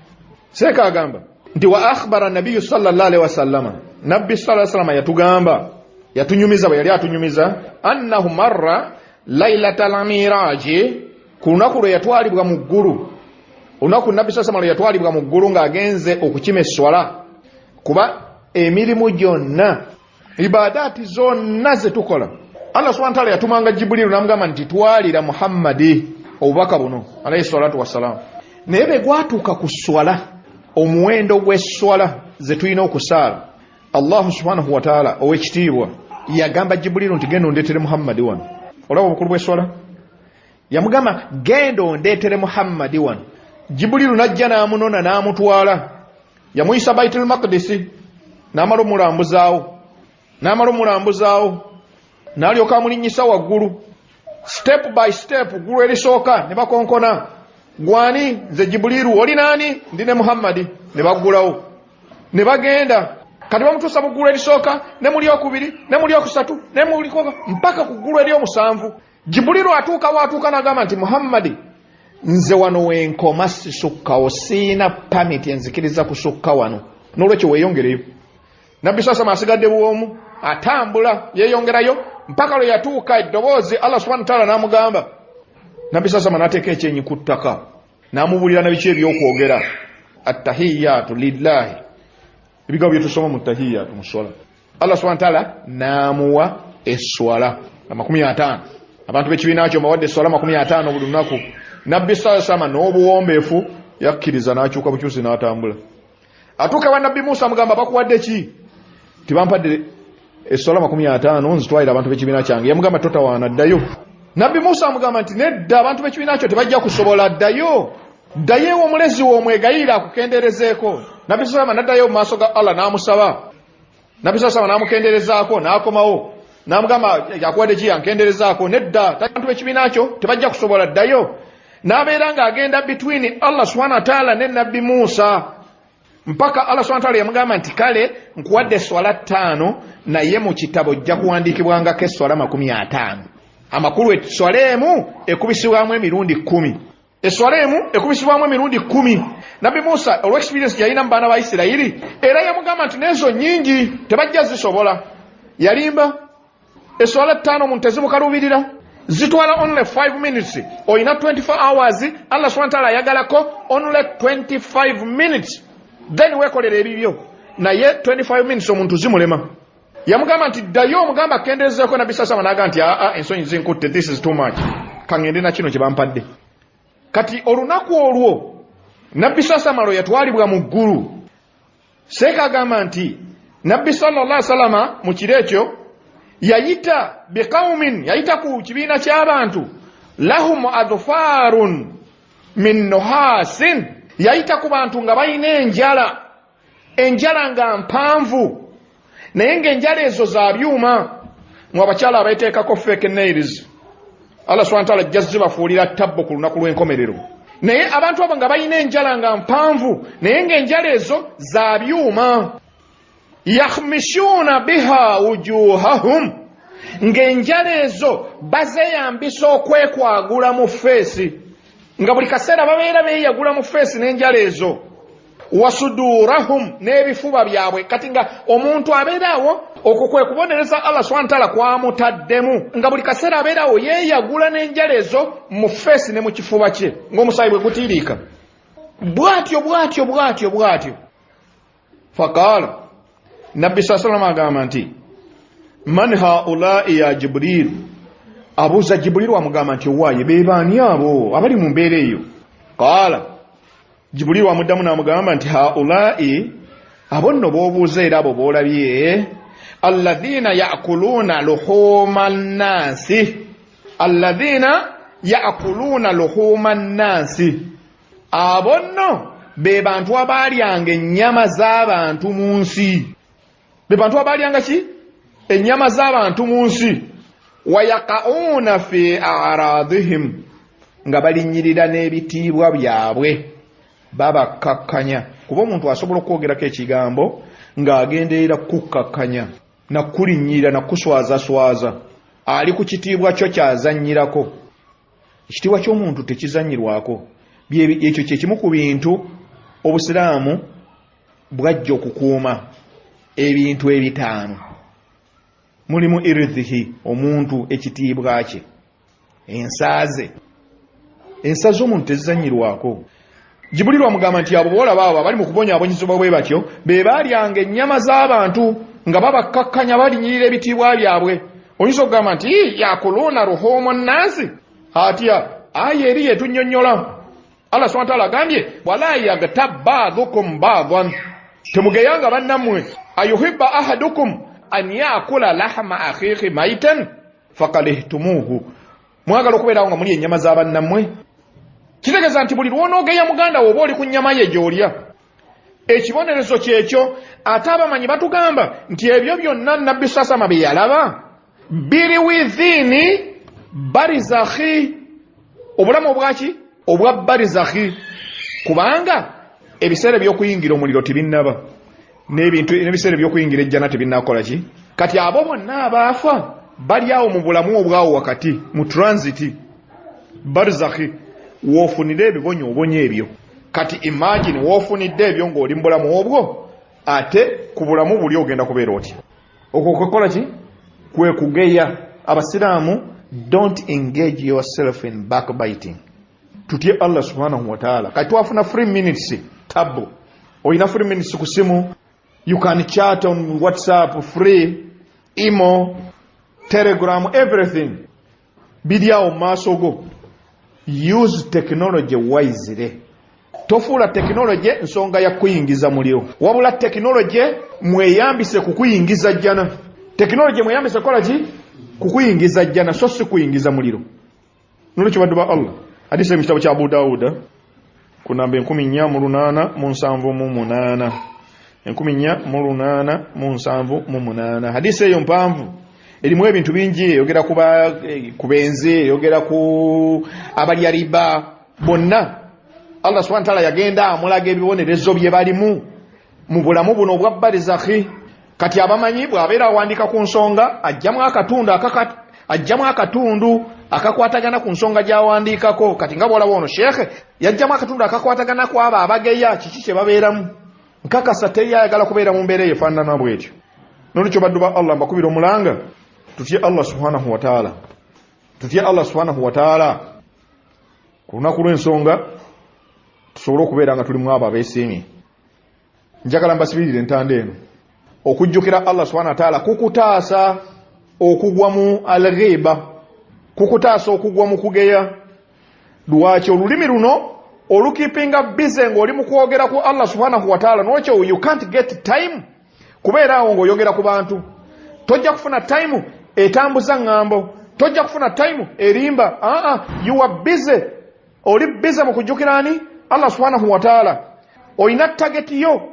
Seeka agamba nti wa akhbara an-nabiy sallallahu alaihi wasallama, nabbi sallallahu alaihi wasallama yatugamba, yatunyumiza bwe yali atunyumiza, annahu marra laylatal miraji, ku lunaku lwe yatwalibwa mu ggulu, olunaku nabbi sallallahu alaihi wasallam yatwalibwa mu ggulu ng'agenze okukima esswala. Kuba emirimu gyonna, ibadaati zonna ze tukola, Allah subhanahu wa ta'ala yatumanga Jibrilu n'amugamba nti twalira Muhammadi obubaka buno alayhi salatu wassalam. Naye bwe gwatuuka ku swala, omuwendo gw'esswala ze tulina okusaala, Allah subhanahu wa ta'ala ow'ekitiibwa yagamba Jibrilu nti genda ondeetere Muhammadi wano. Olaba obukulu bw'esswala? Yamugamba genda ondeetere Muhammadi wano. Jibrilu n'ajja n'amunona n'amutwala, yamuyisa Baitul Maqdisi n'amala omulambuzaawo, n'alyoka amulinnyisa waggulu step by step. Ggulu erisooka ne bakonkona, gwani? Nze Jibrilu. Oli naani? Ndi ne Muhammadi. Ne baggulawo ne bagenda. Kati bamutuusa mu ggulu erisooka ne muli okubiri ne muli okusatu ne muli mpaka ku ggulu ery'omusanvu. Jibrilu atuuka waatuuka n'agamba nti Muhammadi, nze wano wenkoma sisukkawo, siina pamiti enzikiriza kusukka wano, n'olwekyo weeyongereyo. Nabbi sallallahu asigadde bwomu atambula yeeyongerayo mpaka lwe yatuuka eddoboozi Allah subhanahu wa ta'ala n'amugamba. Nabbi sallallahu n'ateeka ekyenyi ku ttaka n'amubuulira na biki ebyokwogera. Attahiyatu lillahi, ebigambo bye tusoma mu tahiyatu mu swala. Allah subhanahu wa ta'ala n'amuwa esswala 50. Abantu b'ekibiina kyo mbawadde esswala 50 buli lunaku. Nabbi sallallahu alaihi n'obuwombeefu yakkiriza n'akyuka bukyusi n'atambula. Atuuka wa Nabbi Musa amugamba bakuwadde ki? Tibampadde esswala 50 nzitwalira abantu b'ekibiina kyange. Yamugamba totawaana, ddayo. Nabbi Musa amugamba nti nedda, abantu b'ekibiina kyo tebajja kusobola, ddayo. Ddayo ewo omulezi wo omwegayirira akukenderezeeko. Nabbi sallallahu n'addayo mu maaso ga Allah n'amusaba. Nabbi sallallahu n'amukenderezaako n'akomawo n'amugamba yakuwadde ki? Yankenderezaako. Nedda, abantu b'ekibiina kyo tebajja kusobola, ddayo. N'abeera ng'agenda between Allah subhanahu wa ta'ala ne Nabbi Musa. Mpaka Allah subhanahu wa ta'ala yamugamba nti kale nkuwadde eswala 5, naye mu kitabo ojja kuwandiikibwangako eswala 50. Amakulu eswala emu ekubisibwamu emirundi 10. Eswala emu ekubisibwamu emirundi 10. Nabbi Musa olwa experience yalina mu baana ba Isirayiri, era yamugamba nti n'ezo nnyingi tebajja zisobola. Yalimba. Eswala 5 omuntu tezimukaluubirira, zitwala only 5 minutes. Oyina 24 hours, Allah subhanahu wa ta'ala ayagalako only 25 minutes, then weekolera ebibyo. Naye 25 minutes omuntu zimulema. Yamugamba nti ddayo omugamba akendeezeeko. Nabbi sasama n'agamba nti aa, ensonyi zinkutte, this is too much, kaŋŋende na kino kye bampadde. Kati olunaku olwo Nabbi sasama lwe yatwalibwa mu ggulu, seeka agamba nti Nabbi sallallahu alaihi wasallama mu kiro ekyo yayita biqaumin, yayita ku kibiina ky'abantu, lahum adfarun min nuhasin, yayita ku bantu nga balina enjala, enjala nga mpanvu, naye ng'enjala ezo za byuma. Mwe abakyala abeeteekako fake nails, Allah subhanahu wa ta'ala ajja zibafuulira tabbo ku lunaku lw'enkomerero. Naye abantu abo nga balina enjala nga mpanvu, naye ng'enjala ezo za byuma. Yakhmishuna biha wujuhahum, ng'enjala ezo bazeeyambisa okwekwagula mu feesi, nga buli kaseera babeera beeyagula mu feesi n'enjala ezo. Wasudurahum, n'ebifuba byabwe. Kati nga omuntu abeera awo, okwo kwe kubonereza Allah subhanahu wa ta'ala kwamutaddemu, nga buli kaseera abeera awo yeeyagula n'enjala ezo mu feesi ne mu kifuba kye, ng'omusaayi bwe gutiiriika bw'atyo bw'atyo bw'atyo bw'atyo. Faqaala, Nabbi saa salama agamba nti man haulai ya Jibrilu, abuuza Jibuliru amugamba nti owaaye be baani abo abali mu mbeera eyo? Qaala, Jibuliru amuddamu n'amugamba nti haulai, abo nno b'obuuza era abo b'olabye, alladhina yakuluuna luhuma nnansi, alladhina yakuluuna luhuma nnansi, abo nno be bantu abaalyanga ennyama z'abantu mu nsi. Be bantu abaalyanga ki? Ennyama z'abantu mu nsi. Wayaqauna fi aradihim, nga balinnyirira n'ebitiibwa byabwe, babakkakkanya. Kuba omuntu asobola okwogerako ekigambo ng'agenderera kukkakkanya, nakulinnyirira, nakuswazaswaza, ali ku kitiibwa kyo kyazannyirako. Ekitiibwa ky'omuntu tekizannyirwako. Ekyo kye kimu ku bintu Obusiraamu bwajja okukuuma, ebintu 5. Mulimu irdhihi, omuntu ekitiibwa kye, ensaaze, ensa z'omuntu tezizannyirwako. Jibuliru amugamba nti abo boolaba abo abali mu kubonyaabonyezebwa bwe batyo be baalyanga ennyama z'abantu nga babakkakkanya, balinyirira ebitiibwa byabwe. Oyinza okugamba nti yakuluuna ruhumu nnansi atya? Aya eri yetunnyonnyola. Allah subhanahu wa ta'ala agambye wala yagtab ba'dukum ba'dan, temugeyanga bannammwe. Ayuhibba ahadukum an yakula lahma akhihi maitan fakalihtumuhu, mwagala okubeerawo nga muli ennyama za bannammwe? Kitegeeza nti buli lw'onoogeya muganda wo oba oli ku nnyama ye gy'olya. Ekibonerezo kyekyo. Ate abamanyi batugamba nti ebyo byonna Nabbi sasama bye yalaba biri within barizakhi, obulamu obwaki? Obwa barizakhi. Kubanga ebiseera by'okuyingira omuliro tebinnaba, n'ebintu n'ebiseera by'okuyingira ejjana tebinnakola ki. Kati abo bonna abaafa bali awo mu bulamu obwawo wakati mu transit barizakhi, woofunire ebibonyoobonyo ebyo. Kati imagine woofunidde ebyo ng'oli mu bulamu obwo, ate ku bulamu buli ogenda kubeera otya? Okwo kwekola ki? Kwe kugeya. Abasiraamu, don't engage yourself in backbiting. Tutye Allah subhanahu wa ta'ala. Kati twafuna free minutes tabu, olina free minutes ku simu, you can chat on WhatsApp free, Imo, Telegram, everything biri awo mu maaso go. Use technology wisely. Tofuula technology nsonga ya kuyingiza muliro, wabula technology mweyambise kukuyingiza jjana. Technology mweyambise kukola ki? Kukuyingiza jjana, so si kuyingiza muliro. Nolwekyo baddu ba Allah, hadisi mu kitabo kya Abu Dawuda ku namba 4878, 4878. Hadisi eyo mpanvu, erimu ebintu bingi, eyogera ku benzi, eyogera ku abalya riba bonna. Allah subhanahu wa ta'ala yagenda amulaga ebibonerezo bye balimu. Mu bulamu buno obwa barizakhi. Kati abamanyi bw'abeera awandiika ku nsonga ajjamu akatundu akakwatagana ku nsonga gy'awandiikako. Kati nga bw'olaba ono sheekhe yajjamu akatundu akakwatagana ku abo abageya kiki kye babeeramu. Nkakasa teri ayagala kubeera mu mbeera eyo efaanana bw'etyo. N'olwekyo baddu ba Allah, mbakubira omulanga, tutye Allah subhanahu wa ta'ala, tutye Allah subhanahu wa ta'ala. Ku lunaku lw'ensonga tusobole okubeera nga tuli mu abo abeesiimye. Njagala mbasibirire entanda eno. Okujjukira Allah subhanahu wa ta'ala kukutaasa okugwa mu al-ghiba, kukutaasa okugwa mu kugeya. Lwaki? Olulimi luno olukipinga busy ng'oli mu kwogera ku Allah subhanahu wa ta'ala, n'olwekyo you can't get time kubeera awo ng'oyogera ku bantu. Tojja kufuna time etambuza ŋŋambo, tojja kufuna time erimba. You are busy, oli busy mu kujjukira ani? Allah subhanahu wa ta'ala. Olina target yo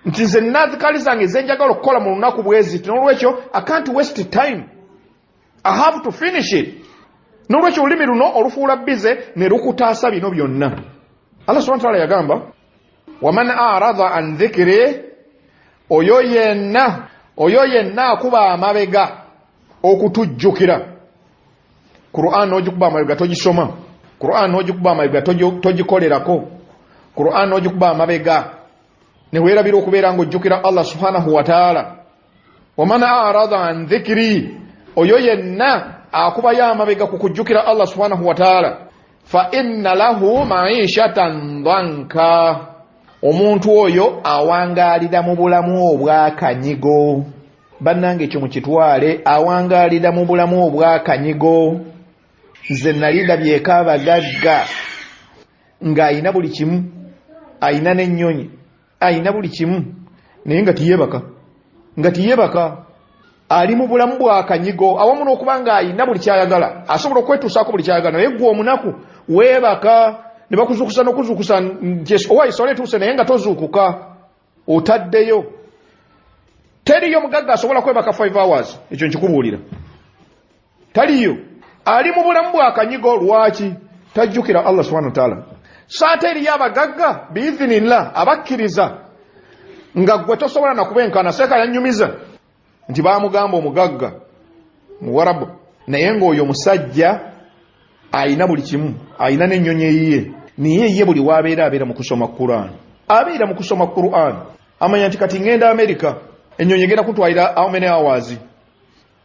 nti nze nadhikali zange zenjagala okukola mu lunaku bweziti, n'olwekyo I can't waste time, I have to finish it. N'olwekyo olulimi luno olufuula busy ne lukutaasa bino byonna. Allah subhanahu wa ta'ala yagamba, waman arada an dhikri, oyo yenna akuba amabega okutujjukira. Qur'an n'ogikuba amabega togisoma, Qur'an n'ogikuba amabega togikolerako, Qur'an n'ogikuba amabega ne weerabira okubeera ng'ojjukira Allah subhanahu wa ta'ala. Waman arada an dhikri, oyo yenna akubayo amabega ku kujjukira Allah subhanahu wa ta'ala, fa inna lahu ma'ishatan dhanka, omuntu oyo awangaalira mu bulamu obw'akanyigo. Bannange ekyo mukitwale, awangaalira mu bulamu obw'akanyigo. Nze nali ndabyeko abagagga ng'ayina buli kimu, ayina n'ennyonyi, ayina buli kimu, naye nga tiyebaka, nga tiyebaka. Ali mu bulamu bw'akanyigo, awamu n'okuba ng'ayina buli kyayagala, asobola okwetuusaako buli kyayagala. Naye ggwe omunaku weebaka ne bakuzuukusa n'okuzuukusa nti owa isole etuuse, naye nga tozuukuka, otaddeyo. Teriyo mugagga asobola kwebaka 5 hours, ekyo nkikubuulira, taliyo. Ali mu bulamu bw'akanyigo. Lwaki? Tajjukira Allah subhanahu wa ta'ala. So ate eriyo abagagga biidhinillah abakkiriza nga ggwe tosobola nakubenkana. Seeka yannyumiza nti baamugamba omugagga muwarabu, naye ng'oyo musajja ayina buli kimu, ayina n'ennyonyi eyiye, naye ye buli w'abeera abeera mu kusoma Qur'an, abeera mu kusoma Qur'an. Amanya nti kati ŋŋenda Amerika, ennyonyi egenda kutwalira how many hours,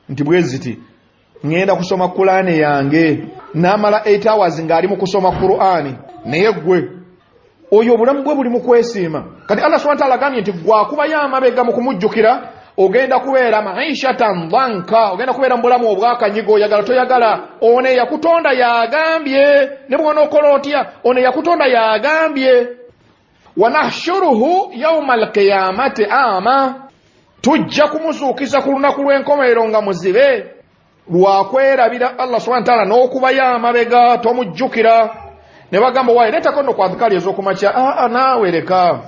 nti bwe ziti ŋŋenda kusoma Qur'an yange, n'amala 8 hours ng'ali mu kusoma Qur'an. Naye ggwe oyo obulamu bwe buli mu kwesiima. Kati Allah subhanahu wa ta'ala agambye nti ggwe akubayo amabega mu kumujjukira, ogenda kubeera maishatan dhanka, ogenda kubeera mu bulamu obw'akanyigo, oyagala toyagala. Ono eyakutonda yagambye, ne bw'onookola otya, ono eyakutonda yagambye, wanahshuruhu yauma alqiyamati ama, tujja kumuzuukiza ku lunaku lw'enkomerero nga muzibe, lwakwerabira Allah subhanahu wa ta'ala n'okubayo amabega, tomujjukira. Ne bagamba waayi leetako nno ku adhikaali ez'okumakya. Aa, naawe leka,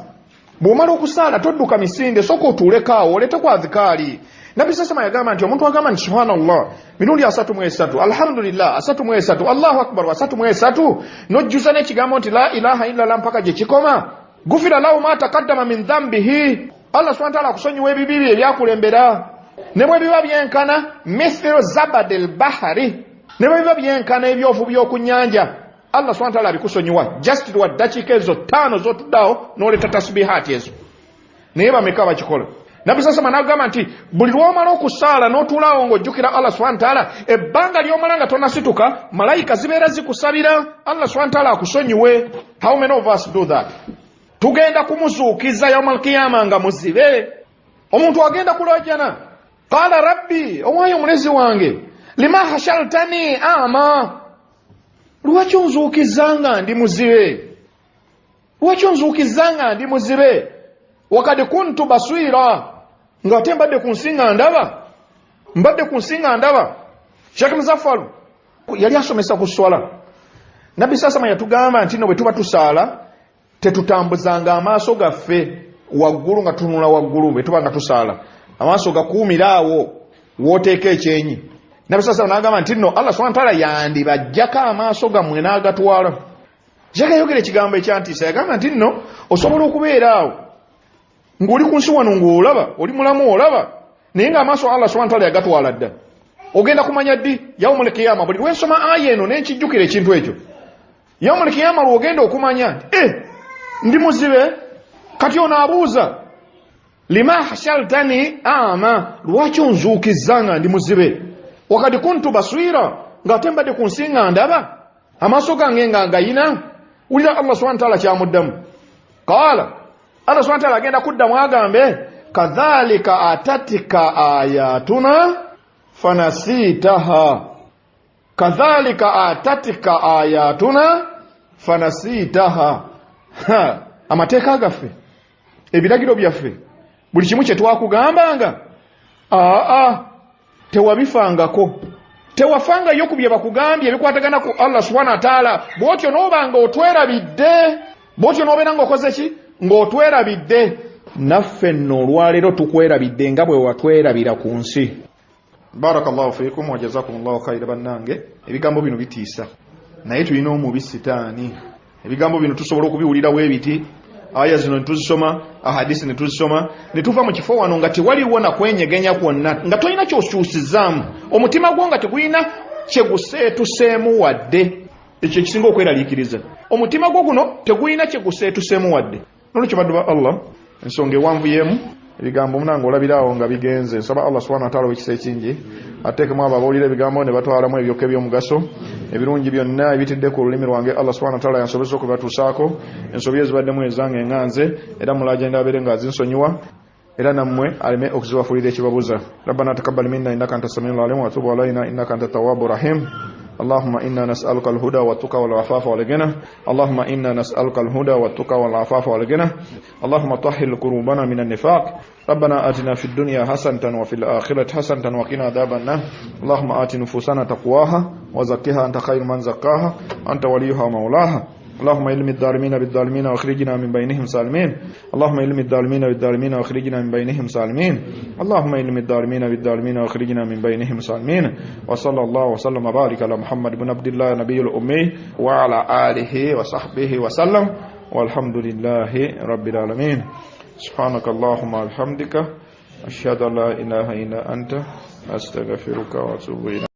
bw'omala okusaala todduka misinde, sooka otuuleko awo oleete ku adhikaali. Nabbi sasama yagamba nti omuntu agamba nti subhanallah mirundi 33, alhamdulillah 33, Allahu akbar 33, n'ojjuza n'ekigambo nti la ilaha illallah mpaka gye kikoma, gufira lahu ma taqaddama min dhambihi, Allah subhanahu wa ta'ala akusonyiwa ebibi bye ebyakulembera, ne bwe biba byenkana mithlu zabadil bahari, ne bwe biba byenkana ebyovu by'oku nnyanja, Allah subhanahu wa ta'ala abikusonyiwa just lwa ddakiika ezo 5 z'otuddeawo n'oleeta tasbihaati ezo. Naye bameka bakikola? Nabbi sasama n'agamba nti buli lw'omala okusaala n'otuulaawo ng'ojjukira Allah subhanahu wa ta'ala, ebbanga ly'omala nga tonasituka, malayika zibeera zikusabira Allah subhanahu wa ta'ala akusonyiwe. How many of us do that? Tugenda kumuzuukiza yauma alqiyama nga muzibe. Omuntu agenda kulojana, qala rabbi, owaayo omulezi wange, lima hashartani ama, lwaki onzuukizza nga ndi muzibe? Lwaki onzuukizza nga ndi muzibe? Wakad kuntu baswira, ng'ate mbadde ku nsi nga ndaba, mbadde ku nsi nga ndaba. Sheikh Muzaffaru yali asomesa ku swala. Nabbi sasama yatugamba nti no bwe tuba tusaala tetutambuzanga amaaso gaffe waggulu nga tunula waggulu, bwe tuba nga tusaala amaaso gakuumira awo w'oteeka ekyenyi. Nabbi sasama n'agamba nti nno Allah subhanahu wa ta'ala yandibajjako amaaso gammwe n'agatwala. Sheikh yayogera ekigambo ekyantiisa, yagamba nti nno osobola okubeera awo Ng'oli ku nsi wano ng'olaba, oli mulamu olaba, naye ng'amaaso Allah subhanahu wa ta'ala yagatwala dda. Ogenda kumanya ddi? Yaumul kiyama. Buli lwensoma aya eno nenkijjukira ekintu ekyo. Yaumul kiyama lwogenda okumanya nti ndi muzibe. Kati ono abuuza, lima hashaltani ama, lwaki onzuukizza nga ndi muzibe? Wakati kuntu baswira, ng'ate mbadde ku nsi nga ndaba, amaaso gange nga ngayina. Wulira Allah subhanahu wa ta'ala kyamuddamu. Qala, Allah subhanahu wa ta'ala agenda kuddamu agambe, kadhalika atatika ayatuna fanasitaha. Kadhalika atatika ayatuna fanasitaha. Amateeka gaffe, ebiragiro byaffe, buli kimu kye twakugambanga, aa tewabifangako, tewafangayo ku bye bakugambye ebikwatagana ku Allah subhanahu wa ta'ala. Bw'otyo n'obanga otwerabidde, bw'otyo n'obeera ng'okoze ki? Ng'otwerabidde. Naffe nno olwaleero tukwerabidde nga bwe watwerabira ku nsi. Barakallahu fiikum wa jazakumullahu khaira. Bannange, ebigambo bino bitiisa, naye tulina omubi sitaani. Ebigambo bino tusobola okubiwulirawo ebiti, aya zino netuzisoma, ahadisi netuzisoma, ne tuva mu kifo wano nga tewaliwo na kwenyegenya kwonna, nga tolina kyokyusizaamu, omutima gwo nga tegulina kyeguseetuseemu wadde. Ekyo ekisinga okweraliikiriza, omutima gwo guno tegulina kyeguseetuseemu wadde. Nolwekyo baddu ba Allah, ensonga ewanvu y'emu, ebigambo munange olabiraawo nga bigenze. Nsaba Allah subhanahu wa ta'ala ow'ekisa ekingi ateekemu abo abawulira ebigambo ne batwalamu ebyokka eby'omugaso, ebirungi byonna ebitidde ku lulimi lwange. Allah subhanahu wa ta'ala yansobozesa okubatuusaako. Ensobi ezibaddemu ezange nga nze, era mulagenda abeere ng'azinsonyiwa, era nammwe aleme okuzibafuulira ekibabuza. Rabbana taqabbal minna innaka anta samiul alim wa tub alayna innaka anta tawwabur rahim. اللهم إنا نسألك الهدى والتقى والعفاف والغنى. اللهم إنا نسألك الهدى والتقى والعفاف والغنى. اللهم طهر قلوبنا من النفاق. ربنا آتنا في الدنيا حسنة وفي الآخرة حسنة وقنا عذاب النار. اللهم آت نفوسنا تقواها وزكها أنت خير من زكاها، أنت وليها ومولاها. اللهم علم الظالمين بالظالمين واخرجنا من بينهم سالمين. اللهم علم الظالمين بالظالمين واخرجنا من بينهم سالمين. اللهم علم الظالمين بالظالمين واخرجنا من بينهم سالمين. وصلى الله وسلم وبارك على محمد بن عبد الله نبي الأمي وعلى آله وصحبه وسلم، والحمد لله رب العالمين. سبحانك اللهم وبحمدك، أشهد أن لا إله إلا أنت، أستغفرك وأتوب إليك.